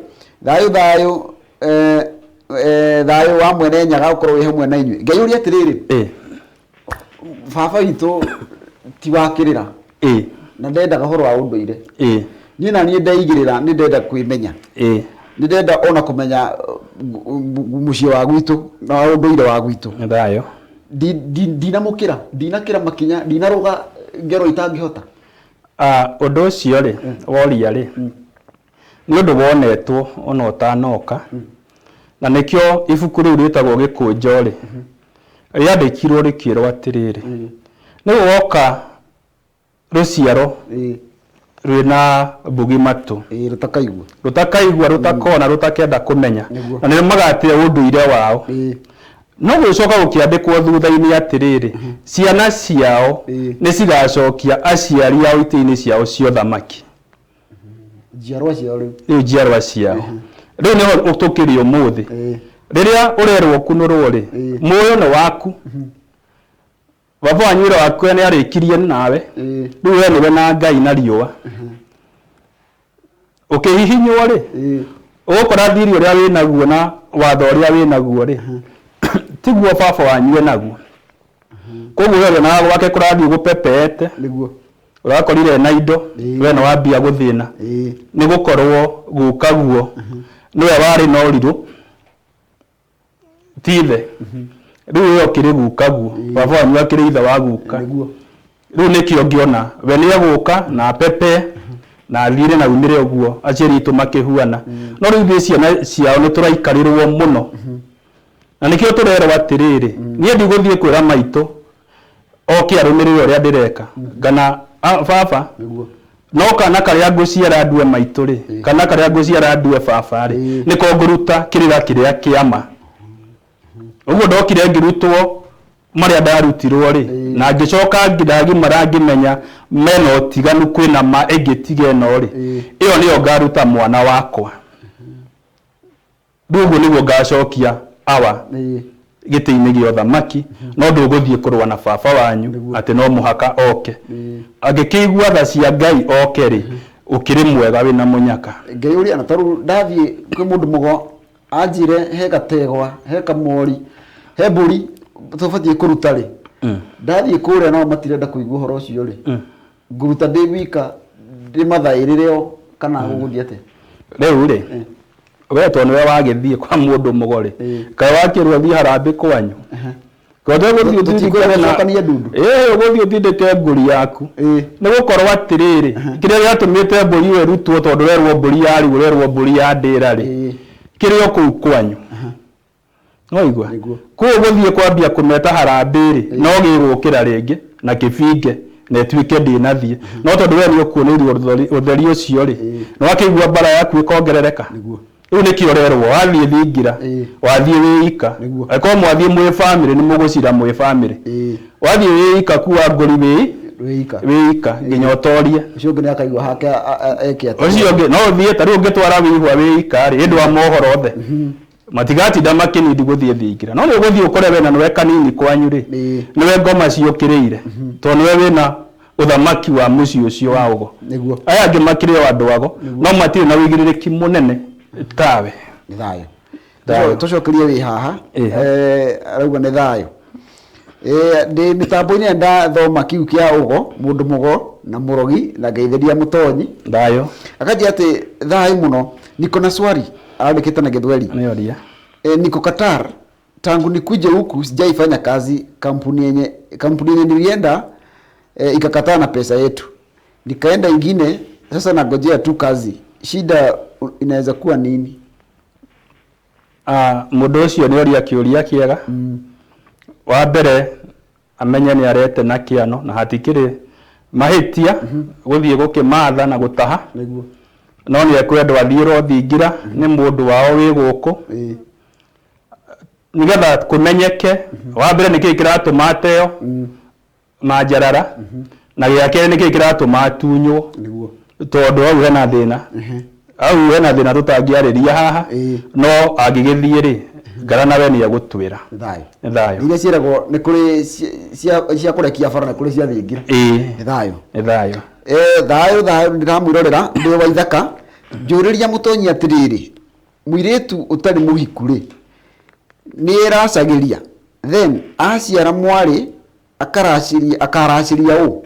Thayũ thayũ, thayũ wa mwene Nyaga ũkorwo wĩ hamwe na inyuĩ. Ngai ũria atĩrĩrĩ, baba witũ ti wa kĩrĩra. Na ndendaga ũhoro wa ũndũire. Niĩ na niĩ ndeigĩrĩra nĩ ndenda kwĩmenya. Nĩ ndenda ona kũmenya mũciĩ wa gwitũ na ũndũire wa gwitũ. Nĩ thayũ. Ndinamũkĩra, ndinakĩra makinya, ndinarũga Ngero itangĩhota? Ũndũ ũcio rĩ, woria rĩ, nĩ ũndũ wonetwo ona ũtanoka, na nĩkĩo ibuku rĩu rĩtagwo Gĩkũnjo rĩ, rĩandĩkirwo rĩkĩrwo atĩrĩrĩ, nĩ gũgoka rũciaro rwĩna mbugi matũ, Rũtakaigua, rũtakaigua, rũtakona, rũtakenda kũmenya, na nĩ magatĩa ũndũire wao. No gũgĩcoka gũkĩandĩkwo thutha-inĩ atĩrĩrĩ, ciana ciao nĩ cigacokia aciari ao itĩ-inĩ ciao cia ũthamaki. Njiarwa ciao rĩu. Rĩu njiarwa ciao. Rĩu nĩho tũkĩrĩ ũmũthĩ. Rĩrĩa ũrerwo ũkunũrwo rĩ, muoyo nĩ waku. Baba wanyu wĩra wake nĩ arĩkirie nawe. Rĩu we nĩwe na Ngai na riũa. Ũkĩhihinywo rĩ, ũgũkora thiri ũrĩa wĩnaguo na watho ũrĩa wĩnaguo rĩ, tiguo baba wanyu enaguo. Koguo we ũrĩonaga gwake kũrathiĩ gũpepeete. Nĩguo. Ũrakorire ena indo, we nĩ wambia gũthĩna. Nĩ gũkorwo gukaguo nĩwe warĩ na ũrirũ, ti ithe. Rĩu we ũkĩrĩ gukaguo, baba wanyu akĩrĩ ithe wa guka. Nĩguo. Rĩu nĩkĩo ngĩona we nĩ egũka na apepe na athire na umĩre ũguo aciari aitũ makĩhuana. No rĩu ithuĩ ciana ciao nĩ tũraikarĩrwo mũno. Na nĩkĩo tũrerwo atĩrĩrĩ, niĩ ndigũthiĩ kwĩra maitũ oke arũmĩrĩre ũrĩa ndĩreka. Kana baba, Nĩguo. no kana karĩa ngũciara ndue maitũ rĩ, kana karĩa ngũciara ndue baba rĩ, nĩko ngũruta kĩrĩra kĩrĩa kĩa ma. Ũguo ndokire ngĩrutwo marĩa ndarutirwo rĩ, na ngĩcoka ndagimara ngĩmenya mena ũtiganu kwĩna ma ĩngĩ tiga ĩno rĩ, ĩyo nĩyo ngaruta mwana wakwa. Rĩu ũguo nĩguo ngacokia awa gĩtĩ-inĩ gĩa ũthamaki, no ndũgũthiĩ kũrũa na baba wanyu atĩ no mũhaka oke. Angĩkĩigua tha cia Ngai oke rĩ, ũkĩrĩ mwega wĩna mũnyaka. Ngai ũrĩa na tarĩu ndathiĩ kwĩ mũndũ mũgo anjĩre he gategwa, he kamori, he mbũri tũbatiĩ kũruta rĩ, ndathiĩ kũrĩa nao matirenda kũigua ũhoro ũcio rĩ, ngũruta ndĩ wika ndĩmathaĩrĩre o kana gũgũthiĩ atĩa? Rĩu rĩ, we tondũ nĩwe wagĩthiĩ kwa mũndũ mũgo rĩ, kaĩ wakĩrwo thiĩ harambĩ kwanyu? Kaĩ ũtegũthiĩ Tũtikwenda ũtindĩke na- gũcokania ndundu. Ĩĩ, ũgũthiĩ ũtindĩke ngũri yaku. Nĩ gũkorwo atĩrĩrĩ, kĩrĩa gĩatũmĩte mbũri ĩyo ĩrutwo tondũ ũrerwo mbũri ya riũ, ũrerwo mbũri ya ndĩra rĩ, kĩrĩ o kũu kwanyu. Nĩwaigua? Nĩguo. Kũu ũgũthiĩ kwambia kũmeta harambĩ rĩ, no gĩgũkĩra rĩngĩ na kĩbinge na ĩtuĩke ndĩnathiĩ. No tondũ we nĩ ũkuonĩirwo ũtheri ũcio rĩ, nĩ wakĩigua mbara yaku ĩkongerereka. Nĩguo. Rĩu nĩkĩo ũrerwo wathiĩ thingira, wathiĩ wĩ ika. Nĩguo. Angĩkorwo mwathiĩ mwĩ bamĩrĩ nĩ mũgũcira mwĩ bamĩrĩ. Wathiĩ wĩ ika kua ngũri wĩ Wĩ ika. Wĩ ika nginya ũtorie. Ũcio ũngĩ nĩ akaigua hake eke atĩa. Ũcio ũngĩ no ũthiĩ ta rĩu ũngĩtwara wĩihwa wĩ ika rĩ, ĩndũ a mohoro othe. Matigatinda makĩnindi gũthiĩ thingira. No nĩ ũgũthiĩ ũkore we na nĩwe kanini kwanyu rĩ, nĩwe ngoma ciũkĩrĩire. Tondũ nĩwe wĩna ũthamaki wa mũciĩ ũcio wa ũgo. Nĩguo. Aya angĩ makĩrĩ o andũ ago, no matirĩ na ũigĩrĩrĩki mũnene tawe. Nĩ thayũ. Thayũ. Tũcokerie wĩ haha. Arauga nĩ thayũ. Ndĩ mĩtambo-inĩ ndathoma kiu kĩa ũgo, mũndũ mũgo na mũrogi na ngeithĩria mũtonyi. Thayũ. Akanjia atĩ thayũ mũno. Niko na swali arandĩkĩte na Gĩthweri. Nĩ ũria. Niko Qatar tangu nikuje huku sijaifanya kazi kampuni yenye nilienda ikakataa na pesa yetu. Nikaenda ingine, sasa nagojea tu kazi. Shida inaweza kuwa nini? Mũndũ ũcio nĩ oria kĩũria kĩega. Wa mbere amenye nĩ arete na kĩano na hatikĩrĩ mahĩtia gũthiĩ gũkĩmatha na gũtaha. Nĩguo. No nĩ ekwendwo athiĩrwo thingira nĩ mũndũ wao wĩ gũkũ. Nĩgetha kũmenyeke, wa mbere nĩkĩĩ kĩratũma ateo manjarara, na gĩa kerĩ nĩkĩĩ kĩratũma atunywo. Nĩguo. Tondũ hau hena thĩna. Hau hena thĩna tũtangĩarĩria haha, no angĩgĩthiĩ rĩ, ngara nawe nĩ egũtwĩra. Nĩ thayũ. Nĩ thayũ. Iria ciĩragwo nĩ kũrĩ cia kũrekia bara na kũrĩ cia thingira. Nĩ thayũ. Nĩ thayũ. Thayũ, thayũ, ndĩramwĩrorera ndĩ wa ithaka. Njũrĩria mũtonyi atĩrĩrĩ, mũirĩtu ũtarĩ mũhiku rĩ, nĩ eracagĩria, then aciara mwarĩ akaracĩria ũ?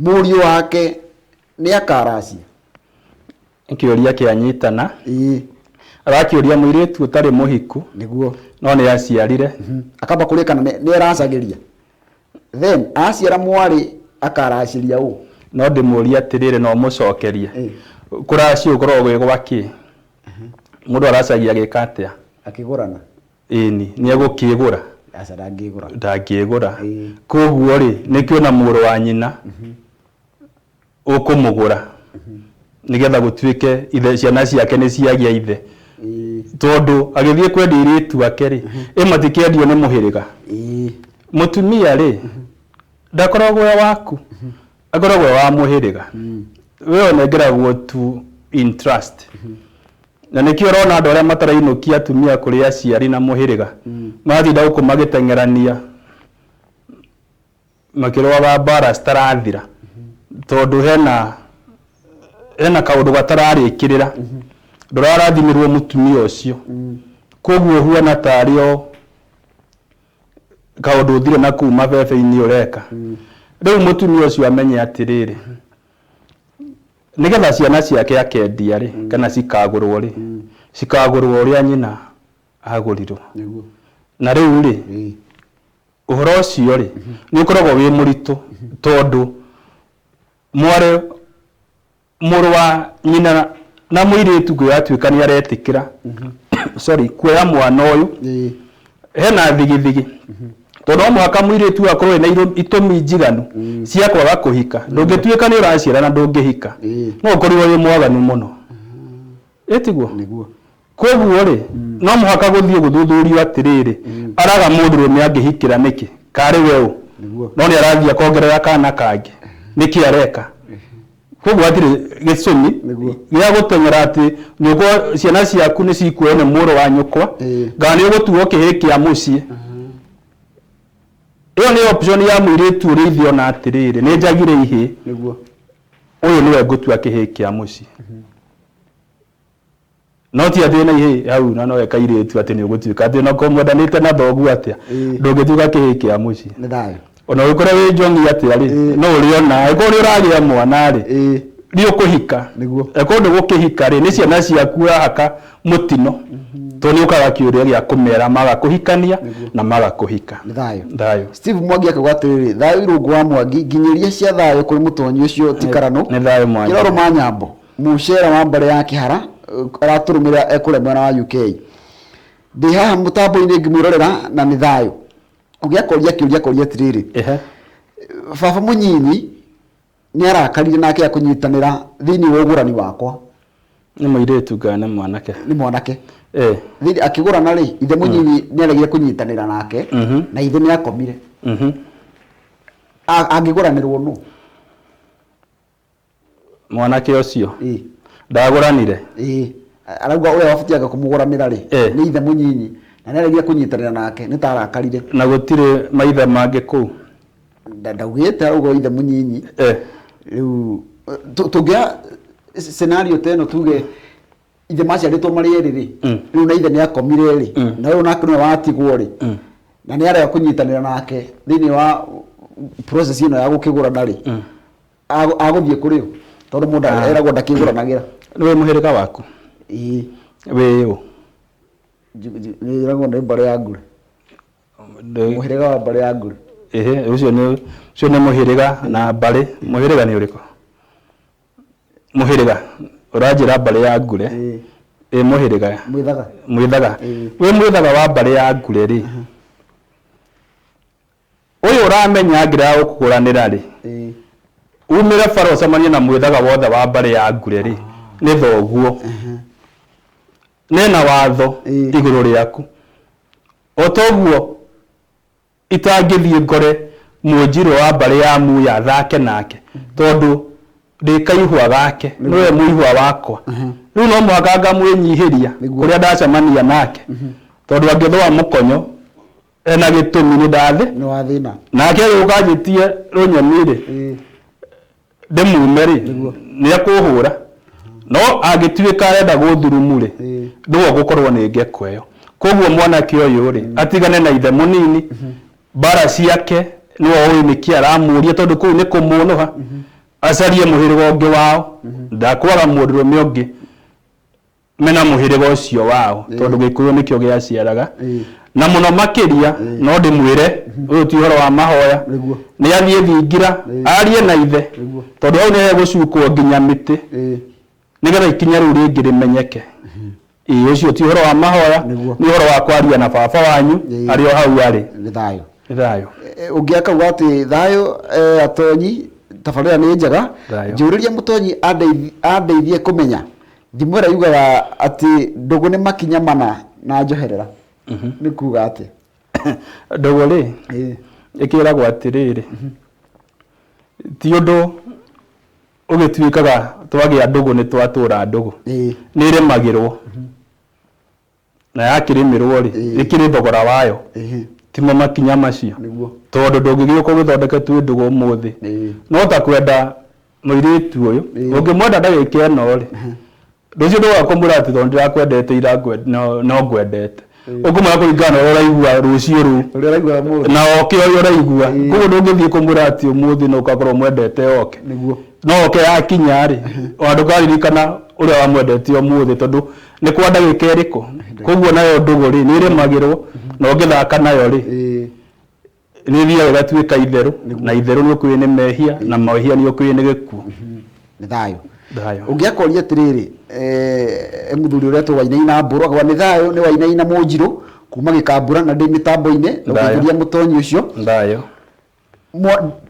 Mũriũ wake nĩ akaracia? Nĩ kĩũria kĩanyitana. Arakĩũria mũirĩtu ũtarĩ mũhiku. Nĩguo. No nĩ aciarire. Akamba kũrĩa kana nĩ eracagĩria. Then aciara mwarĩ Akaracĩria ũ? No ndĩmũrie atĩrĩrĩ, no mũcokerie. Kũracia gũkoragwo gwĩ gwa kĩ? Mũndũ aracagia agĩka atĩa? Akĩgũrana. Ĩni, nĩ egũkĩgũra? Aca, ndangĩgũra. Ndangĩgũra. Koguo rĩ, nĩkĩo na mũrũ wa nyina ũkũmũgũra nĩgetha gũtuĩke ithe, ciana ciake nĩ ciagĩa ithe. Tondũ agĩthiĩ kwendia airĩtu ake rĩ, ĩ matikĩendio nĩ mũhĩrĩga. Mũtumia rĩ, ndakoragwo e waku, akoragwo e wa mũhĩrĩga. We ũnengeragwo tu in trust. Na nĩkĩo ũrona andũ arĩa matarainũkia atumia kũrĩ aciari na mũhĩrĩga, maratinda gũkũ magĩteng'erania makĩrũaga mbara citarathira, tondũ hena kaũndũ gatararĩkĩrĩra, ndũrarathimirwo mũtumia ũcio. Koguo ũhuana tarĩ o kaũndũ ũthire na kũu mabebe-inĩ ũreka. Rĩu mũtumia ũcio amenye atĩrĩrĩ, nĩgetha ciana ciake akendia rĩ, kana cikagũrwo rĩ, cikagũrwo ũrĩa nyina agũrirwo. Na rĩu rĩ, ũhoro ũcio rĩ, nĩ ũkoragwo wĩ mũritũ, tondũ mwarĩ mũrũ wa nyina na mũirĩtu ngũyatuĩka nĩ aretĩkĩra, sorry, kuoya mwana ũyũ, hena thigithigi, tondũ no mũhaka mũirĩtu akorwo ena itũmi njiganu cia kwaga kũhika. Ndũngĩtuĩka nĩ ũraciara na ndũngĩhika, no ũkorirwo wĩ mwaganu mũno, ĩtiguo? Nĩguo. Koguo rĩ, no mũhaka gũthiĩ gũthuthurio atĩrĩrĩ, araga mũndũrũme angĩhikĩra nĩkĩ, karĩ we ũ? No nĩ arathiĩ akongerera kana kangĩ, nĩkĩ areka? Koguo hatirĩ gĩcũmi gĩa gũteng'era atĩ nyũkwa, ciana ciaku nĩ cikuoyo nĩ mũrũ wa nyũkwa, kana nĩ ũgũtuo kĩhĩ kĩa mũciĩ. Ĩyo nĩ option ya mũirĩtu ũrĩa ithe ona atĩrĩrĩ, nĩ njagire ihĩ, ũyũ nĩwe ngũtua kĩhĩ kĩa mũciĩ. No ti atĩ na ihĩ hau na nowe kairĩtu atĩ nĩ ũgũtuĩka atĩ onakorwo mwendanĩte na thoguo atĩa, ndũngĩtuĩka kĩhĩ kĩa mũciĩ. Nĩ thayũ. Ona ũngĩkorwo wĩ njongi atĩa rĩ, no ũrĩona angĩkorwo nĩ ũragĩa mwana rĩ, nĩ ũkũhika. Angĩkorwo ndũgũkĩhika rĩ, nĩ ciana ciaku ũrahaka mũtino, tondũ nĩ ũkaga kĩũria gĩa kũmera maga kũhikania na maga kũhika. Nĩ thayũ. Thayũ. Steve Mwangi akauga atĩrĩrĩ, thayũ irũngũ wa Mwangi, nginyĩria cia thayũ kũrĩ mũtonyi ũcio ti Karanũ. Nĩ thayũ Mwangi. Kĩroro ma Nyambo, mũcera wa mbarĩ ya Kĩhara, aratũrũmĩrĩra ekũrĩa mwena wa UK. Ndĩ haha mũtambo-inĩ ngĩmwĩrorera na nĩ thayũ. Ũngĩ akoria kĩũria, akoria atĩrĩrĩ, baba mũnyinyi nĩ arakarire nake akũnyitanĩra thĩinĩ wa ũgũrani wakwa. Nĩ mũirĩtu kana nĩ mwanake? Nĩ mwanake. Thĩinĩ akĩgũrana rĩ, ithe mũnyinyi nĩ aregire kũnyitanĩra nake, na ithe nĩ akomire. Angĩgũranĩrwo nũ? Mwanake ũcio ndagũranire. Arauga ũrĩa wabatiaga kũmũgũranĩra rĩ, nĩ ithe mũnyinyi, na nĩ aregire kũnyitanĩra nake, nĩ ta arakarire. Na gũtirĩ maithe mangĩ kũu? Ndaugĩte, arauga ithe mũnyinyi. Rĩu tũngĩoya scenario ta ĩno, tuge ithe maciarĩtwo marĩ erĩ rĩ, rĩu na ithe nĩ akomire rĩ, na ũyũ nake nĩwe watigwo rĩ, na nĩ arega kũnyitanĩra nake thĩinĩ wa process ĩno ya gũkĩgũrana rĩ, agũthiĩ kũrĩ ũ? Tondũ mũndũ eragwo ndakĩgũranagĩra. Nĩ wĩ mũhĩrĩga waku? Ĩĩ. Wĩ ũ? Ĩragwo nĩ mbarĩ ya Ngure. Mũhĩrĩga wa mbarĩ ya Ngure. Ĩhĩ, ũcio nĩ mũhĩrĩga na mbarĩ. Mũhĩrĩga nĩ ũrĩkũ? Mũhĩrĩga. Ũranjĩra mbarĩ ya Ngure. Ĩ mũhĩrĩga. Mwĩthaga. Mwĩthaga. Wĩ mwĩthaga wa mbarĩ ya Ngure rĩ, ũyũ ũramenya angĩrega gũkũgũranĩra rĩ, umĩre bara ũcemanie na mwĩthaga wothe wa mbarĩ ya Ngure rĩ, nĩ thoguo. Nena watho igũrũ rĩaku. O toguo itangĩthiĩ ngore mũnjirũ wa mbarĩ ya Muya thake nake, tondũ ndĩ kaihwa gake, nĩwe mũihwa wakwa. Rĩu no mũhaka ngamwĩnyihĩria kũrĩa ndacemania nake, tondũ angĩthũa mũkonyo ena gĩtũmi nĩ ndathĩ. Nĩ wathĩna. Nake agĩũka anjĩtie rũnyoni rĩ, ndĩmume rĩ, nĩ ekũhũra. No angĩtuĩka arenda gũthurumu rĩ, nĩwe ũgũkorwo nĩ ngeko ĩyo. Koguo mwanake ũyũ rĩ, atigane na ithe mũnini, mbara ciake nĩwe ũĩ nĩkĩ aramũria, tondũ kũu nĩ kũmũnũha. Acarie mũhĩrĩga ũngĩ wao, ndakwaga mũndũrũme ũngĩ. Mena mũhĩrĩga ũcio wao, tondũ Gĩkũyũ nĩkĩo gĩaciaraga. Na mũno makĩria no ndĩmwĩre, ũyũ ti ũhoro wa mahoya. Nĩ athiĩ thingira, arie na ithe, tondũ hau nĩ hegũcukwo nginya mĩtĩ nĩgetha ikinya rĩu rĩngĩ rĩmenyeke. Ĩĩ, ũcio ti ũhoro wa mahoya, nĩ ũhoro wa kwaria na baba wanyu arĩ o hau arĩ. Nĩ thayũ. Nĩ thayũ. Ũngĩ akauga atĩ thayũ, atonyi, tabarĩra nĩ njega. Njũrĩria mũtonyi andeithie kũmenya thimo ĩrĩa yugaga atĩ ndũgũ nĩ makinya mana na njoherera. Nĩ kuga atĩa? Ndũgũ rĩ, ĩkĩragwo atĩrĩrĩ, ti ũndũ ũgĩtuĩkaga twagĩa ndũgũ nĩ twatũra ndũgũ. Nĩ ĩrĩmagĩrwo. Na yakĩrĩmĩrwo rĩ, ĩkĩrĩ thogora wayo. Timo makinya macio. Tondũ ndũngĩgĩũka ũgĩthondeke twĩ ndũgũ ũmũthĩ. No ta kwenda mũirĩtu ũyũ, ũngĩmwenda ndagĩka ĩno rĩ, rũciũ ndũgoka kũmwĩra atĩ tondũ ndĩrakwendete ira no ngwendete. Ũkũmwĩra kũringana na ũrĩa ũraigua rũciũ rũu. Ũrĩa ũraigua ũmũthĩ. Na oke ũrĩa ũraigua. Koguo ndũngĩthiĩ kũmwĩra atĩ ũmũthĩ no ũgakorwo ũmwendete oke. No oke yakinya rĩ, ona ndũkaririkana ũrĩa wamwendete ũmũthĩ tondũ nĩ kwa ndagĩka ĩrĩkũ. Koguo nayo ndũgũ rĩ, nĩ ĩrĩmagĩrwo na ũngĩthaka nayo rĩ, nĩ ĩthiaga ĩgatuĩka itherũ, na itherũ nĩ ũkũĩ nĩ mehia, na mehia nĩ ũkũĩ nĩ gĩkuũ. Nĩ thayũ. Ũngĩ akoria atĩrĩrĩ, mũthuri ũrĩa etwo Wainaina Mbũrũ, akauga nĩ thayũ, nĩ Wainaina Mũnjirũ kuma Gĩkambura na ndĩ mĩtambo-inĩ, ũkĩingĩria mũtonyi ũcio. Thayũ.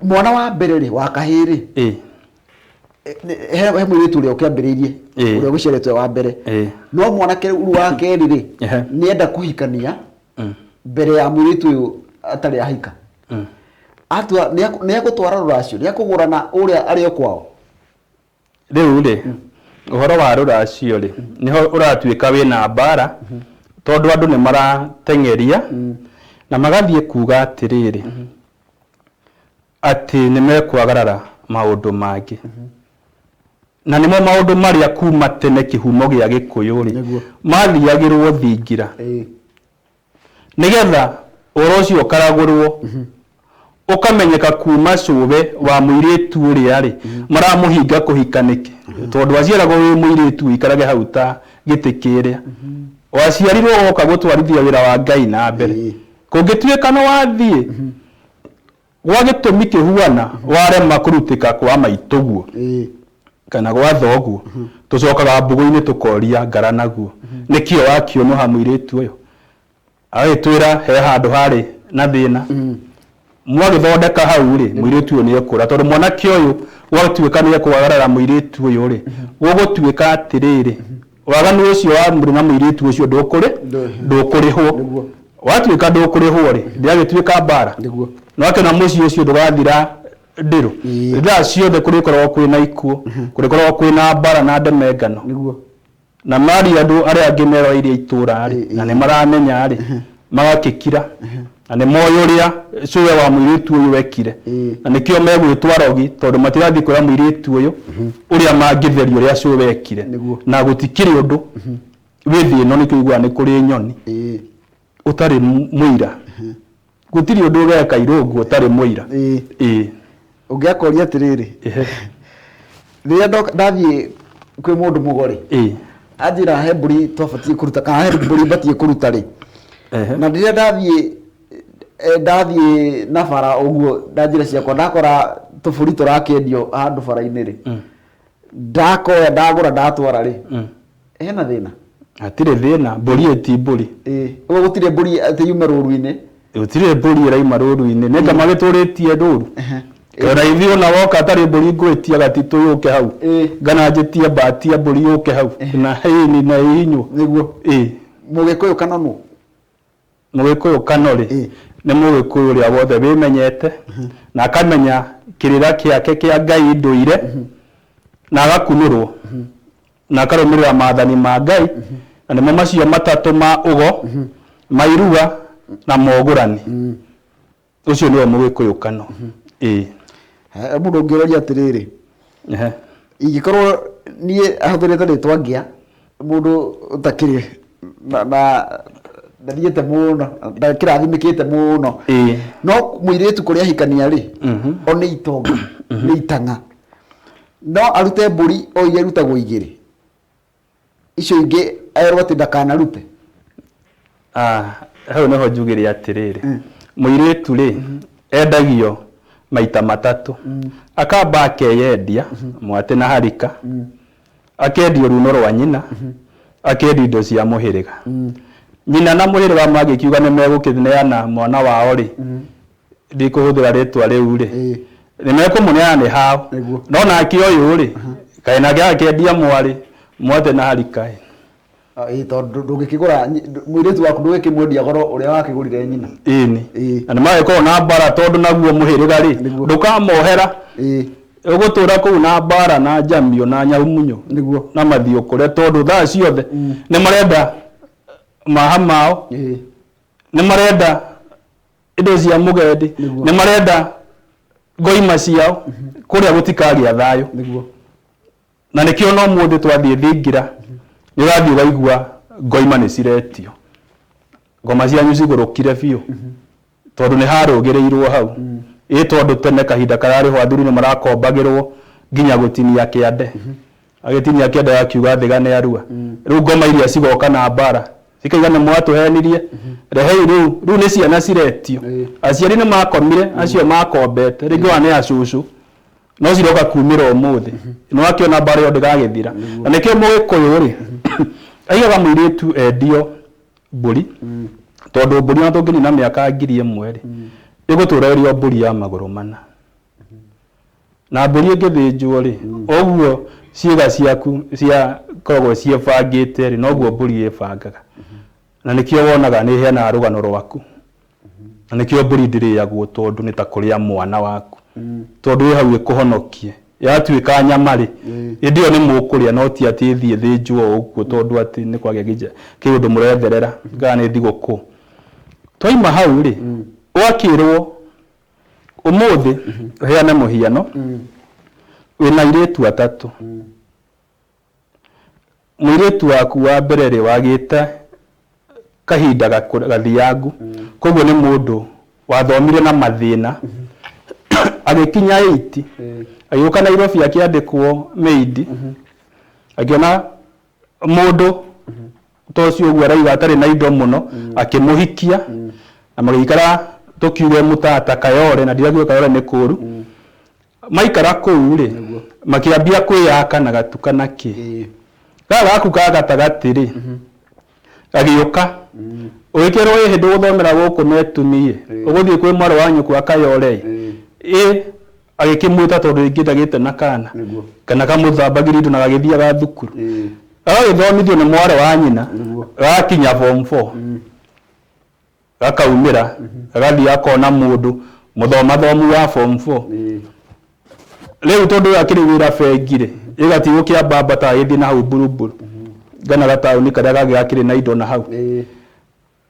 Mwana wa mbere rĩ, wa kahĩĩ rĩ, he mũirĩtu ũrĩa ũkĩambĩrĩirie, ũrĩa ũgĩciarĩtwo wa mbere. No mwanake rĩu wa kerĩ rĩ, nĩenda kũhikania mbere ya mũirĩtu ũyũ atarĩ ahika. Atua nĩ egũtwara rũracio, nĩ ekũgũrana ũrĩa arĩ o kwao. Rĩu rĩ, ũhoro wa rũracio rĩ, nĩho ũratuĩka wĩna mbara, tondũ andũ nĩ marateng'eria na magathiĩ kuga atĩrĩrĩ, atĩ nĩ mekwagarara maũndũ mangĩ. Na nĩmo maũndũ marĩa kuma tene kĩhumo gĩa Gĩkũyũ rĩ, mathiagĩrwo thingira. Nĩgetha ũhoro ũcio ũkaragũrwo, ũkamenyeka kuma cũwe wa mũirĩtu ũrĩa rĩ, maramũhinga kũhika nĩkĩ. Tondũ aciaragwo wĩ mũirĩtu ũikarage hau ta gĩtĩ kĩrĩa. Waciarirwo woka gũtwarithia wĩra wa Ngai na mbere. Kũngĩtuĩka nĩ wathiĩ, gwa gĩtũmi kĩhuana, warema kũrutĩka kwa maitũguo, kana gwa thoguo, tũcokaga mbũgũ-inĩ tũkoria ngara naguo. Nĩkĩo wakĩũnũha mũirĩtu ũyũ? Agagĩtwĩra he handũ harĩ na thĩna. Mwagĩthondeka hau rĩ, mũirĩtu ũyũ nĩ ekũra. Tondũ mwanake ũyũ gwatuĩka nĩ ekwagarara mũirĩtu ũyũ rĩ, gũgũtuĩka atĩrĩrĩ, waganu ũcio wa mũrĩ na mũirĩtu ũcio ndũkũrĩhwo. Watuĩka ndũkũrĩhwo rĩ, ndĩagĩtuĩka mbara. No akĩona mũciĩ ũcio ndũgathira ndĩrũ. Thaa ciothe kũrĩkoragwo kwĩna ikuũ, kũrĩkoragwo kwĩna mbara na ndemengano. Na mari andũ arĩa angĩ meroreirie itũũra rĩ, na nĩ maramenya rĩ, magakĩkira. Na nĩ moĩ ũrĩa cũwe wa mũirĩtu ũyũ ekire. Na nĩkĩo megwĩtwo arogi, tondũ matirathiĩ kwĩra mũirĩtu ũyũ ũrĩa mangĩtheria ũrĩa cũwe ekire. Na gũtikĩrĩ ũndũ wĩ thĩ ĩno nĩkĩo ũiguaga nĩ kũrĩ nyoni ũtarĩ mũira. Gũtirĩ ũndũ ũgeka irũngu ũtarĩ mũira. Ũngĩ akoria atĩrĩrĩ, rĩrĩa ndathiĩ kwĩ mũndũ mũgo rĩ, anjĩra he mbũri twabatiĩ kũruta kana he mbũri batiĩ kũruta rĩ. Na rĩrĩa ndathiĩ na bara ũguo na njĩra ciakwa ndakora tũbũri tũrakĩendio handũ bara-inĩ rĩ, ndakoya ndagũra ndatwara rĩ, hena thĩna? Hatirĩ thĩna, mbũri ĩti mbũri. Ũguo gũtirĩ mbũri atĩ yume rũru-inĩ? Gũtirĩ mbũri ĩraima rũru-inĩ. Nĩ nga magĩtũrĩtie rũru. Raithi ona woka atarĩ mbũri ngwĩtia gatitũ yũke hau. Ngana njĩtie mbatia mbũri yũke hau. Na hĩni na ihinywo. Mũgĩkũyũ kana nũ? Mũgĩkũyũ kano rĩ, nĩ mũgĩkũyũ ũrĩa wothe wĩmenyete, na akamenya kĩrĩra kĩake kĩa Ngai ndũire, na agakunũrwo, na akarũmĩrĩra maathani ma Ngai, na nĩmo macio matatũ ma ũgo, ma irua, na mogũrani. Ũcio nĩwe mũgĩkũyũ kano. Mũndũ ũngĩũria atĩrĩrĩ, ingĩkorwo niĩ ahũthĩrĩte rĩtwa ngĩa, mũndũ ũtakĩrĩ na ndathiĩte mũno, ndakĩrathimĩkĩte mũno. No mũirĩtu kũrĩa ahikania rĩ, o nĩ itonga, nĩ itang'a. No arute mbũri o iria irutagwo igĩrĩ. Icio ingĩ erwo atĩ ndakanarute. Ah, hau nĩho njugire atĩrĩrĩ, mũirĩtu rĩ endagio maita matatũ. Akamba akeyendia mwatĩ na harika, akendio runo rwa nyina, akendio indo cia mũhĩrĩga. Nyina na mũhĩrĩga mangĩkiuga nĩ megũkĩneana mwana wao rĩ, ndikũhũthĩra rĩtwa rĩu rĩ, nĩ mekũmũneana nĩ hao. No nake ũyũ rĩ, kaĩ nake agakĩendia mwarĩ mwatĩ na harika ĩ. Ĩĩ, tondũ ndũngĩkĩgũra mũirĩtu waku, ndũgĩkĩmwendia goro ũrĩa wakĩgũrire nyina. Ĩni. Na nĩ magĩkorwo na mbara, tondũ naguo mũhĩrĩga rĩ, ndũkamohera. Ũgũtũra kũu na mbara na njamio na nyaumunyo na mathiũ kũrĩa, tondũ thaa ciothe nĩ marenda maha mao, nĩ marenda indo cia mũgendi, nĩ marenda ngoima ciao, kũrĩa gũtikagĩa thayũ. Na nĩkĩo no mũthĩ twathiĩ thingira, nĩ ũrathiĩ ũkaigua ngoima nĩ ciretio, ngoma cianyu cigũrũkire biũ, tondũ nĩ harũgĩrĩirwo hau. Ĩ tondũ tene kahinda kararĩ ho athuri nĩ marakombagĩrwo nginya gũtinia kĩande, agĩtinia kĩande akiuga thĩga nĩ arua. Rĩu ngoma iria cigoka na mbara cikaiga nĩ mwatũhenirie, rehei rĩu. Rĩu nĩ ciana ciretio, aciari nĩ makomire, acio makombete rĩngĩ ona nĩ acũcũ, no ciroka kumĩra ũmũthĩ, nĩ wakĩona mbara ĩyo ndĩgagĩthira. Na nĩkĩo mũgĩkũyũ rĩ aigaga mũirĩtu endio mbũri, tondũ mbũri ona tũngĩnina mĩaka 1000 rĩ, ĩgũtũra ĩrĩ o mbũri ya magũrũ mana. Na mbũri ĩngĩthĩnjwo rĩ, ũguo ciĩga ciaku ciakoragwo ciĩbangĩte rĩ, noguo mbũri ĩbangaga. Na nĩkĩo wonaga nĩ ĩheanaga rũgano rwaku. Na nĩkĩo mbũri ndĩrĩagwo, tondũ nĩ ta kũrĩa mwana waku, tondũ ĩ hau ĩkũhonokie. Yatuĩka nyama rĩ, hĩndĩ ĩyo nĩ mũkũrĩa, no ti atĩ ĩthiĩ ĩthĩnjwo o ũguo tondũ atĩ nĩ kwagĩa kĩũndũ mũretherera kana nĩ thigũkũ. Twaima hau rĩ, ũgakĩrwo ũmũthĩ ũheane mũhiano, wĩna airĩtu atatũ. Mũirĩtu waku wa mbere rĩ, wagĩte kahinda gathiangu, koguo nĩ mũndũ wathomire na mathĩna, agĩkinya 8, agĩũka Nairobi akĩandĩkwo maid, akĩona mũndũ ta ũcio ũguo arauga atarĩ na indo mũno, akĩmũhikia na magĩikara, tũkiuge mũtata Kayole, na ndirakiuga Kayole nĩ kũũru. Maikara kũu rĩ, makĩambia kwĩyaka na gatuka na kĩ. Gaka gaku ka gatagatĩ rĩ, gagĩũka, ũgĩkĩrwo ĩhĩ ndũgũthomera gũkũ metumi ĩ, ũgũthiĩ kwĩ mwarĩ wa nyũkwa Kayole ĩ. Agĩkĩmwĩta tondũ rĩngĩ ndagĩte na kana kana kamũthambagĩria indo na gagĩthiaga thukuru, gagagĩthomithio nĩ mwarĩ wa nyina, gagakinya form 4, gakaumĩra, gagathiĩ gakona mũndũ mũthomathomu wa form 4. Rĩu tondũ ũyũ akĩrĩ wĩra bengi rĩ, ĩgatiĩ gũkĩambambata agĩthiĩ na hau mburumburu kana gataũni karĩa kangĩ gakĩrĩ na indo na hau.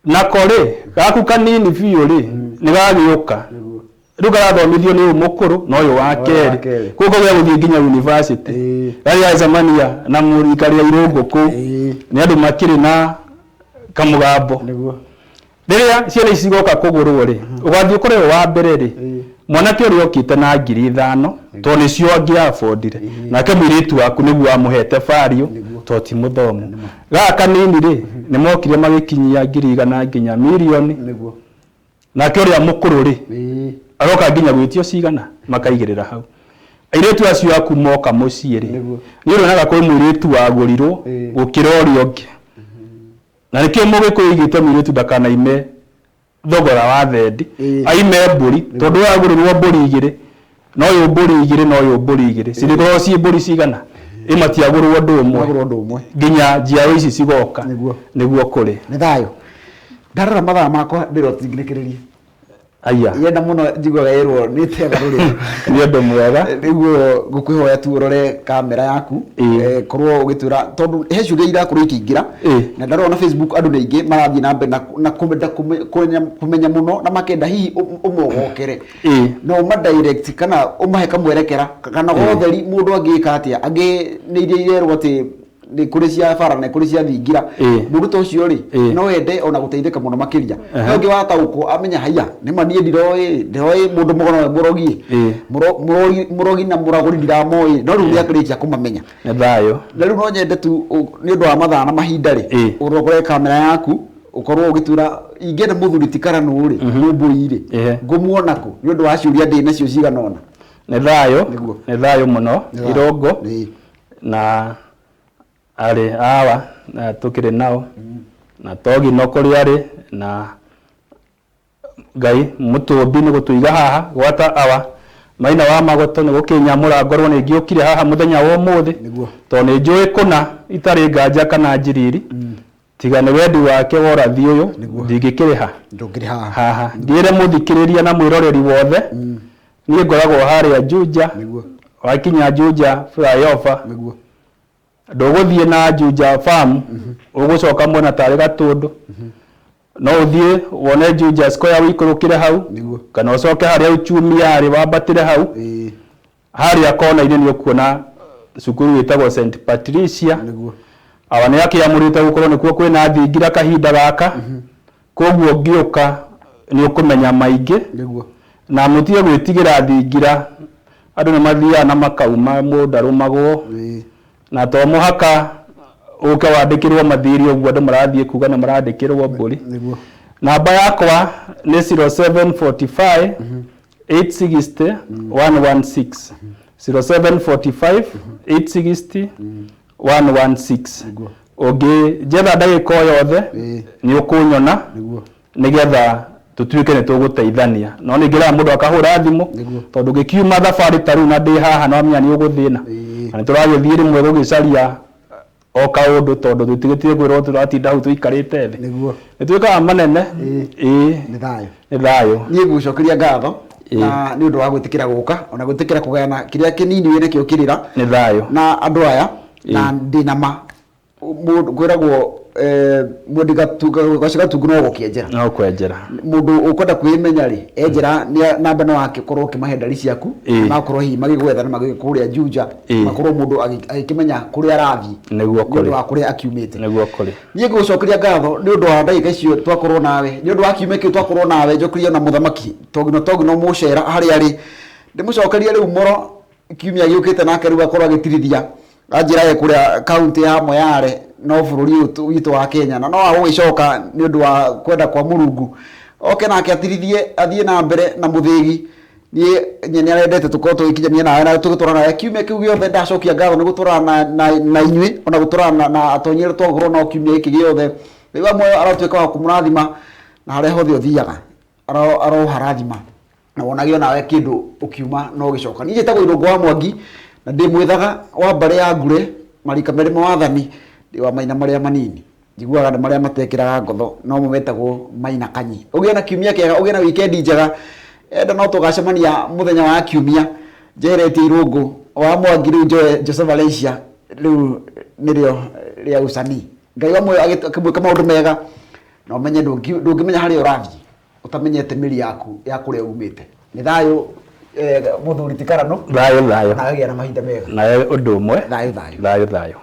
Nako rĩ, gaku kanini biũ rĩ, nĩ gagĩũka rĩu karathomithio nĩ ũyũ mũkũrũ na ũyũ wa kerĩ, kũu kau gũthiĩ nginya university, gathiĩ gagĩcemania na mũrika rĩa irũngũ kũu, nĩ andũ makĩrĩ na kamũgambo. Rĩrĩa ciana ici cigoka kũgũrwo rĩ, ũgathiĩ ũkore ũyũ wa mbere rĩ, mwanake ũrĩa okĩte na 5000 tondũ nĩcio angĩa-affordire, nake mũirĩtu waku nĩguo amũhete value tondũ ti mũthomu. Gaka kanini rĩ, nĩ mokire magĩkinyia 100,000 nginya mirioni. Nake ũrĩa mũkũrũ rĩ, aroka nginya gwĩtio cigana, makaigĩrĩra hau. Airĩtu acio aku moka mũciĩ rĩ, nĩ ũrĩonaga kwĩ mũirĩtu wagũrirwo gũkĩra ũrĩa ũngĩ. Na nĩkĩo mũgĩkũyũ oigĩte mũirĩtu ndakanaime thogora wa thendi, aime mbũri, tondũ ũyũ agũrĩrwo mbũri igĩrĩ, na ũyũ mbũri igĩrĩ, na ũyũ mbũri igĩrĩ, cirĩkoragwo ciĩ mbũri cigana? Ĩ matiagũrwo ũndũ ũmwe. Magũrwo ũndũ ũmwe. Nginya njiaro ici cigoka. Nĩguo kũrĩ. Nĩ thayũ. Ndarora mathaa makwa ndĩrotingĩrĩkĩrĩria. Aya. Yenda mũno njiguaga ĩrwo nĩ tega rũrĩrĩ. Nĩ ũndũ mwega. Nĩguo ngũkwĩhoya tu ũrore kamera yaku, korwo ũgĩtwĩra, tondũ he ciũria irakorwo ikĩingĩra, na ndarora na Facebook andũ nĩ aingĩ marathiĩ na mbere na kwenda kũmenya mũno, na makenda hihi ũmogokere na ũma direct kana ũmahe kamwerekera kana gotheri mũndũ angĩka atĩa angĩ nĩ iria irerwo atĩ Nĩ kũrĩ cia bara na nĩ kũrĩ cia thingira. Mũndũ ta ũcio rĩ, no ende ona gũteithĩka mũno makĩria. No ũngĩ wataũkwo amenya haiya, nĩma niĩ ndiroĩ, ndiroĩ mũndũ mũgo nowe mũrogi. Mũrogi, mũrogi na mũragũri ndiramoĩ, no rĩu nĩakĩrĩkia kũmamenya. Nĩ thayũ. Na rĩu no nyende tu nĩ ũndũ wa mathaa na mahinda rĩ, ũrogore kamera yaku, ũkorwo ũgĩtwĩra ingĩenda mũthuri ti Karanũ rĩ, Mũmbũi rĩ, ngũmuona kũ? Nĩ ũndũ wa ciũria ndĩ nacio cigana ũna. Nĩ thayũ. Nĩguo. Nĩ thayũ mũno. Nĩ thayũ. Irũngũ. Na arĩ awa na tũkĩrĩ nao na togino kũrĩa arĩ na Ngai mũtũmbi nĩ gũtũiga haha gwata awa maina wa magoto nĩ gũkĩnyamũra ngorwo nĩ ngĩũkire haha mũthenya wa ũmũthĩ. Nĩguo. Tondũ nĩ njũĩ kũna itarĩ nganja kana njiriri tiga nĩ wendi wake wa ũrathi ũyũ. Nĩguo. Ndingĩkĩrĩ ha. Ndũngĩrĩ haha. Haha ngĩre mũthikĩrĩria na mwĩroreri wothe, niĩ ngoragwo harĩa Juja. Nĩguo. Wakinya Juja flyover, Nĩguo. Ndũgũthiĩ na Juja farm, ũgũcoka mwena tarĩ Gatũndũ, no ũthiĩ wone Juja Square ũikũrũkĩre hau. Nĩguo. Kana ũcoke harĩa uchumi yarĩ wambatĩre hau. Harĩa kona-inĩ nĩ ũkuona cukuru ĩtagwo St Patricia. Nĩguo. Awa nĩ akĩamũrĩte gũkorwo nĩkuo kwĩna thingira kahinda gaka, koguo ũngĩũka nĩ ũkũmenya maingĩ. Nĩguo. Na mũtige gwĩtigĩra thingira, andũ nĩ mathiaga na makauma, mũndũ arũmagwo. Na to mũhaka ũke wandĩkĩrwo mathirĩ ũguo andũ marathiĩ kuga nĩ marandĩkĩrwo mbũri. Nĩguo. Namba yakwa nĩ 0745 860 116, 0745 860 116. Nĩguo. Ũngĩnjetha ndagĩka o yothe, nĩ ũkũnyona. Nĩguo. Nĩgetha tũtuĩke nĩ tũgũteithania, no nĩ ngĩraga mũndũ akahũra thimũ, Nĩguo. tondũ ngĩkiuma thabarĩ ta rĩu na ndĩ haha no amenya nĩ ũgũthĩna. Na nĩ tũragĩthiĩ rĩmwe gũgĩcaria o kaũndũ tondũ tũtigĩtie kwĩrwo tũratinda hau tũikarĩte thĩ. Nĩguo. Nĩ twĩkaga manene. Ĩĩ. Nĩ thayũ. Nĩ thayũ. Niĩ ngũcokeria ngatho na nĩ ũndũ wa gwĩtĩkĩra gũka ona gwĩtĩkĩra kũgayana kĩrĩa kĩnini wĩna kĩo kĩrĩra Nĩ thayũ. na andũ aya, na ndĩ na ma mũndũ kwĩragwo mwendi gaci gatungu no gũkĩenjera. No kwenjera. Mũndũ ũkwenda kwĩmenya rĩ, enjera namba no akĩkorwo ũkĩmahe ndari ciaku, magakorwo hihi magĩgwetha na magĩgĩ kũrĩa Juja, makorwo mũndũ agĩkĩmenya kũrĩa arathiĩ Nĩguo nĩ ũndũ kũrĩ. wa kũrĩa akiumĩte. Nĩguo kũrĩ. Niĩ ngũgũcokeria ngatho nĩ ũndũ wa ndagĩka icio twakorwo nawe, nĩ ũndũ wa kiumia kĩu twakorwo nawe. Njokerie na mũthamaki Togino Togino mũcera harĩa arĩ, ndĩmũcokerie rĩu mũro kiumia gĩũkĩte nake rĩu akorwo agĩtirithia anjĩra e kũrĩa kaunti ya Moyale no bũrũri ũyũ witũ wa Kenya, na no agũgĩcoka nĩ ũndũ wa kwenda kwa Mũrungu oke nake atirithie athiĩ na mbere na mũthĩgi. Niĩ nye nĩ arendete tũkorwo tũgĩkinyania nawe na tũgĩtwarana nawe kiumia kĩu gĩothe. Ndacokia ngatho nĩ gũtwarana na inyuĩ ona gũtwarana na atonyi arĩa twakorwo nao kiumia gĩkĩ gĩothe. Ngai wa muoyo aratuĩka wa kũmũrathima na harĩa hothe ũthiaga aroharathima na wonage onawe kĩndũ ũkiuma no ũgĩcoka. Niĩ njĩtagwo Irũngũ wa Mwangi na ndĩ mwĩthaga wa mbarĩ ya Ngure marika merĩ ma wathani, ndĩ wa maina marĩa manini njiguaga andũ marĩa matekĩraga ngotho no mo metagwo maina kanyi. Ũgĩe na kiumia kĩega, ũgĩe na wikendi njega. Enda no tũgacemania mũthenya wa kiumia njeheretie Irũngũ wa Mwangi rĩu njoe Jose Valencia rĩu nĩrĩo rĩa usanii. Ngai wa muoyo akĩmwĩka maũndũ mega, na ũmenye ndũngĩmenya harĩa ũrathiĩ ũtamenyete mĩri yaku ya kũrĩa umĩte. Nĩ thayũ, mũthuri ti Karanũ. Thayũ thayũ. Na agĩa na mahinda mega. Nawe ũndũ ũmwe. Thayũ thayũ. Thayũ thayũ.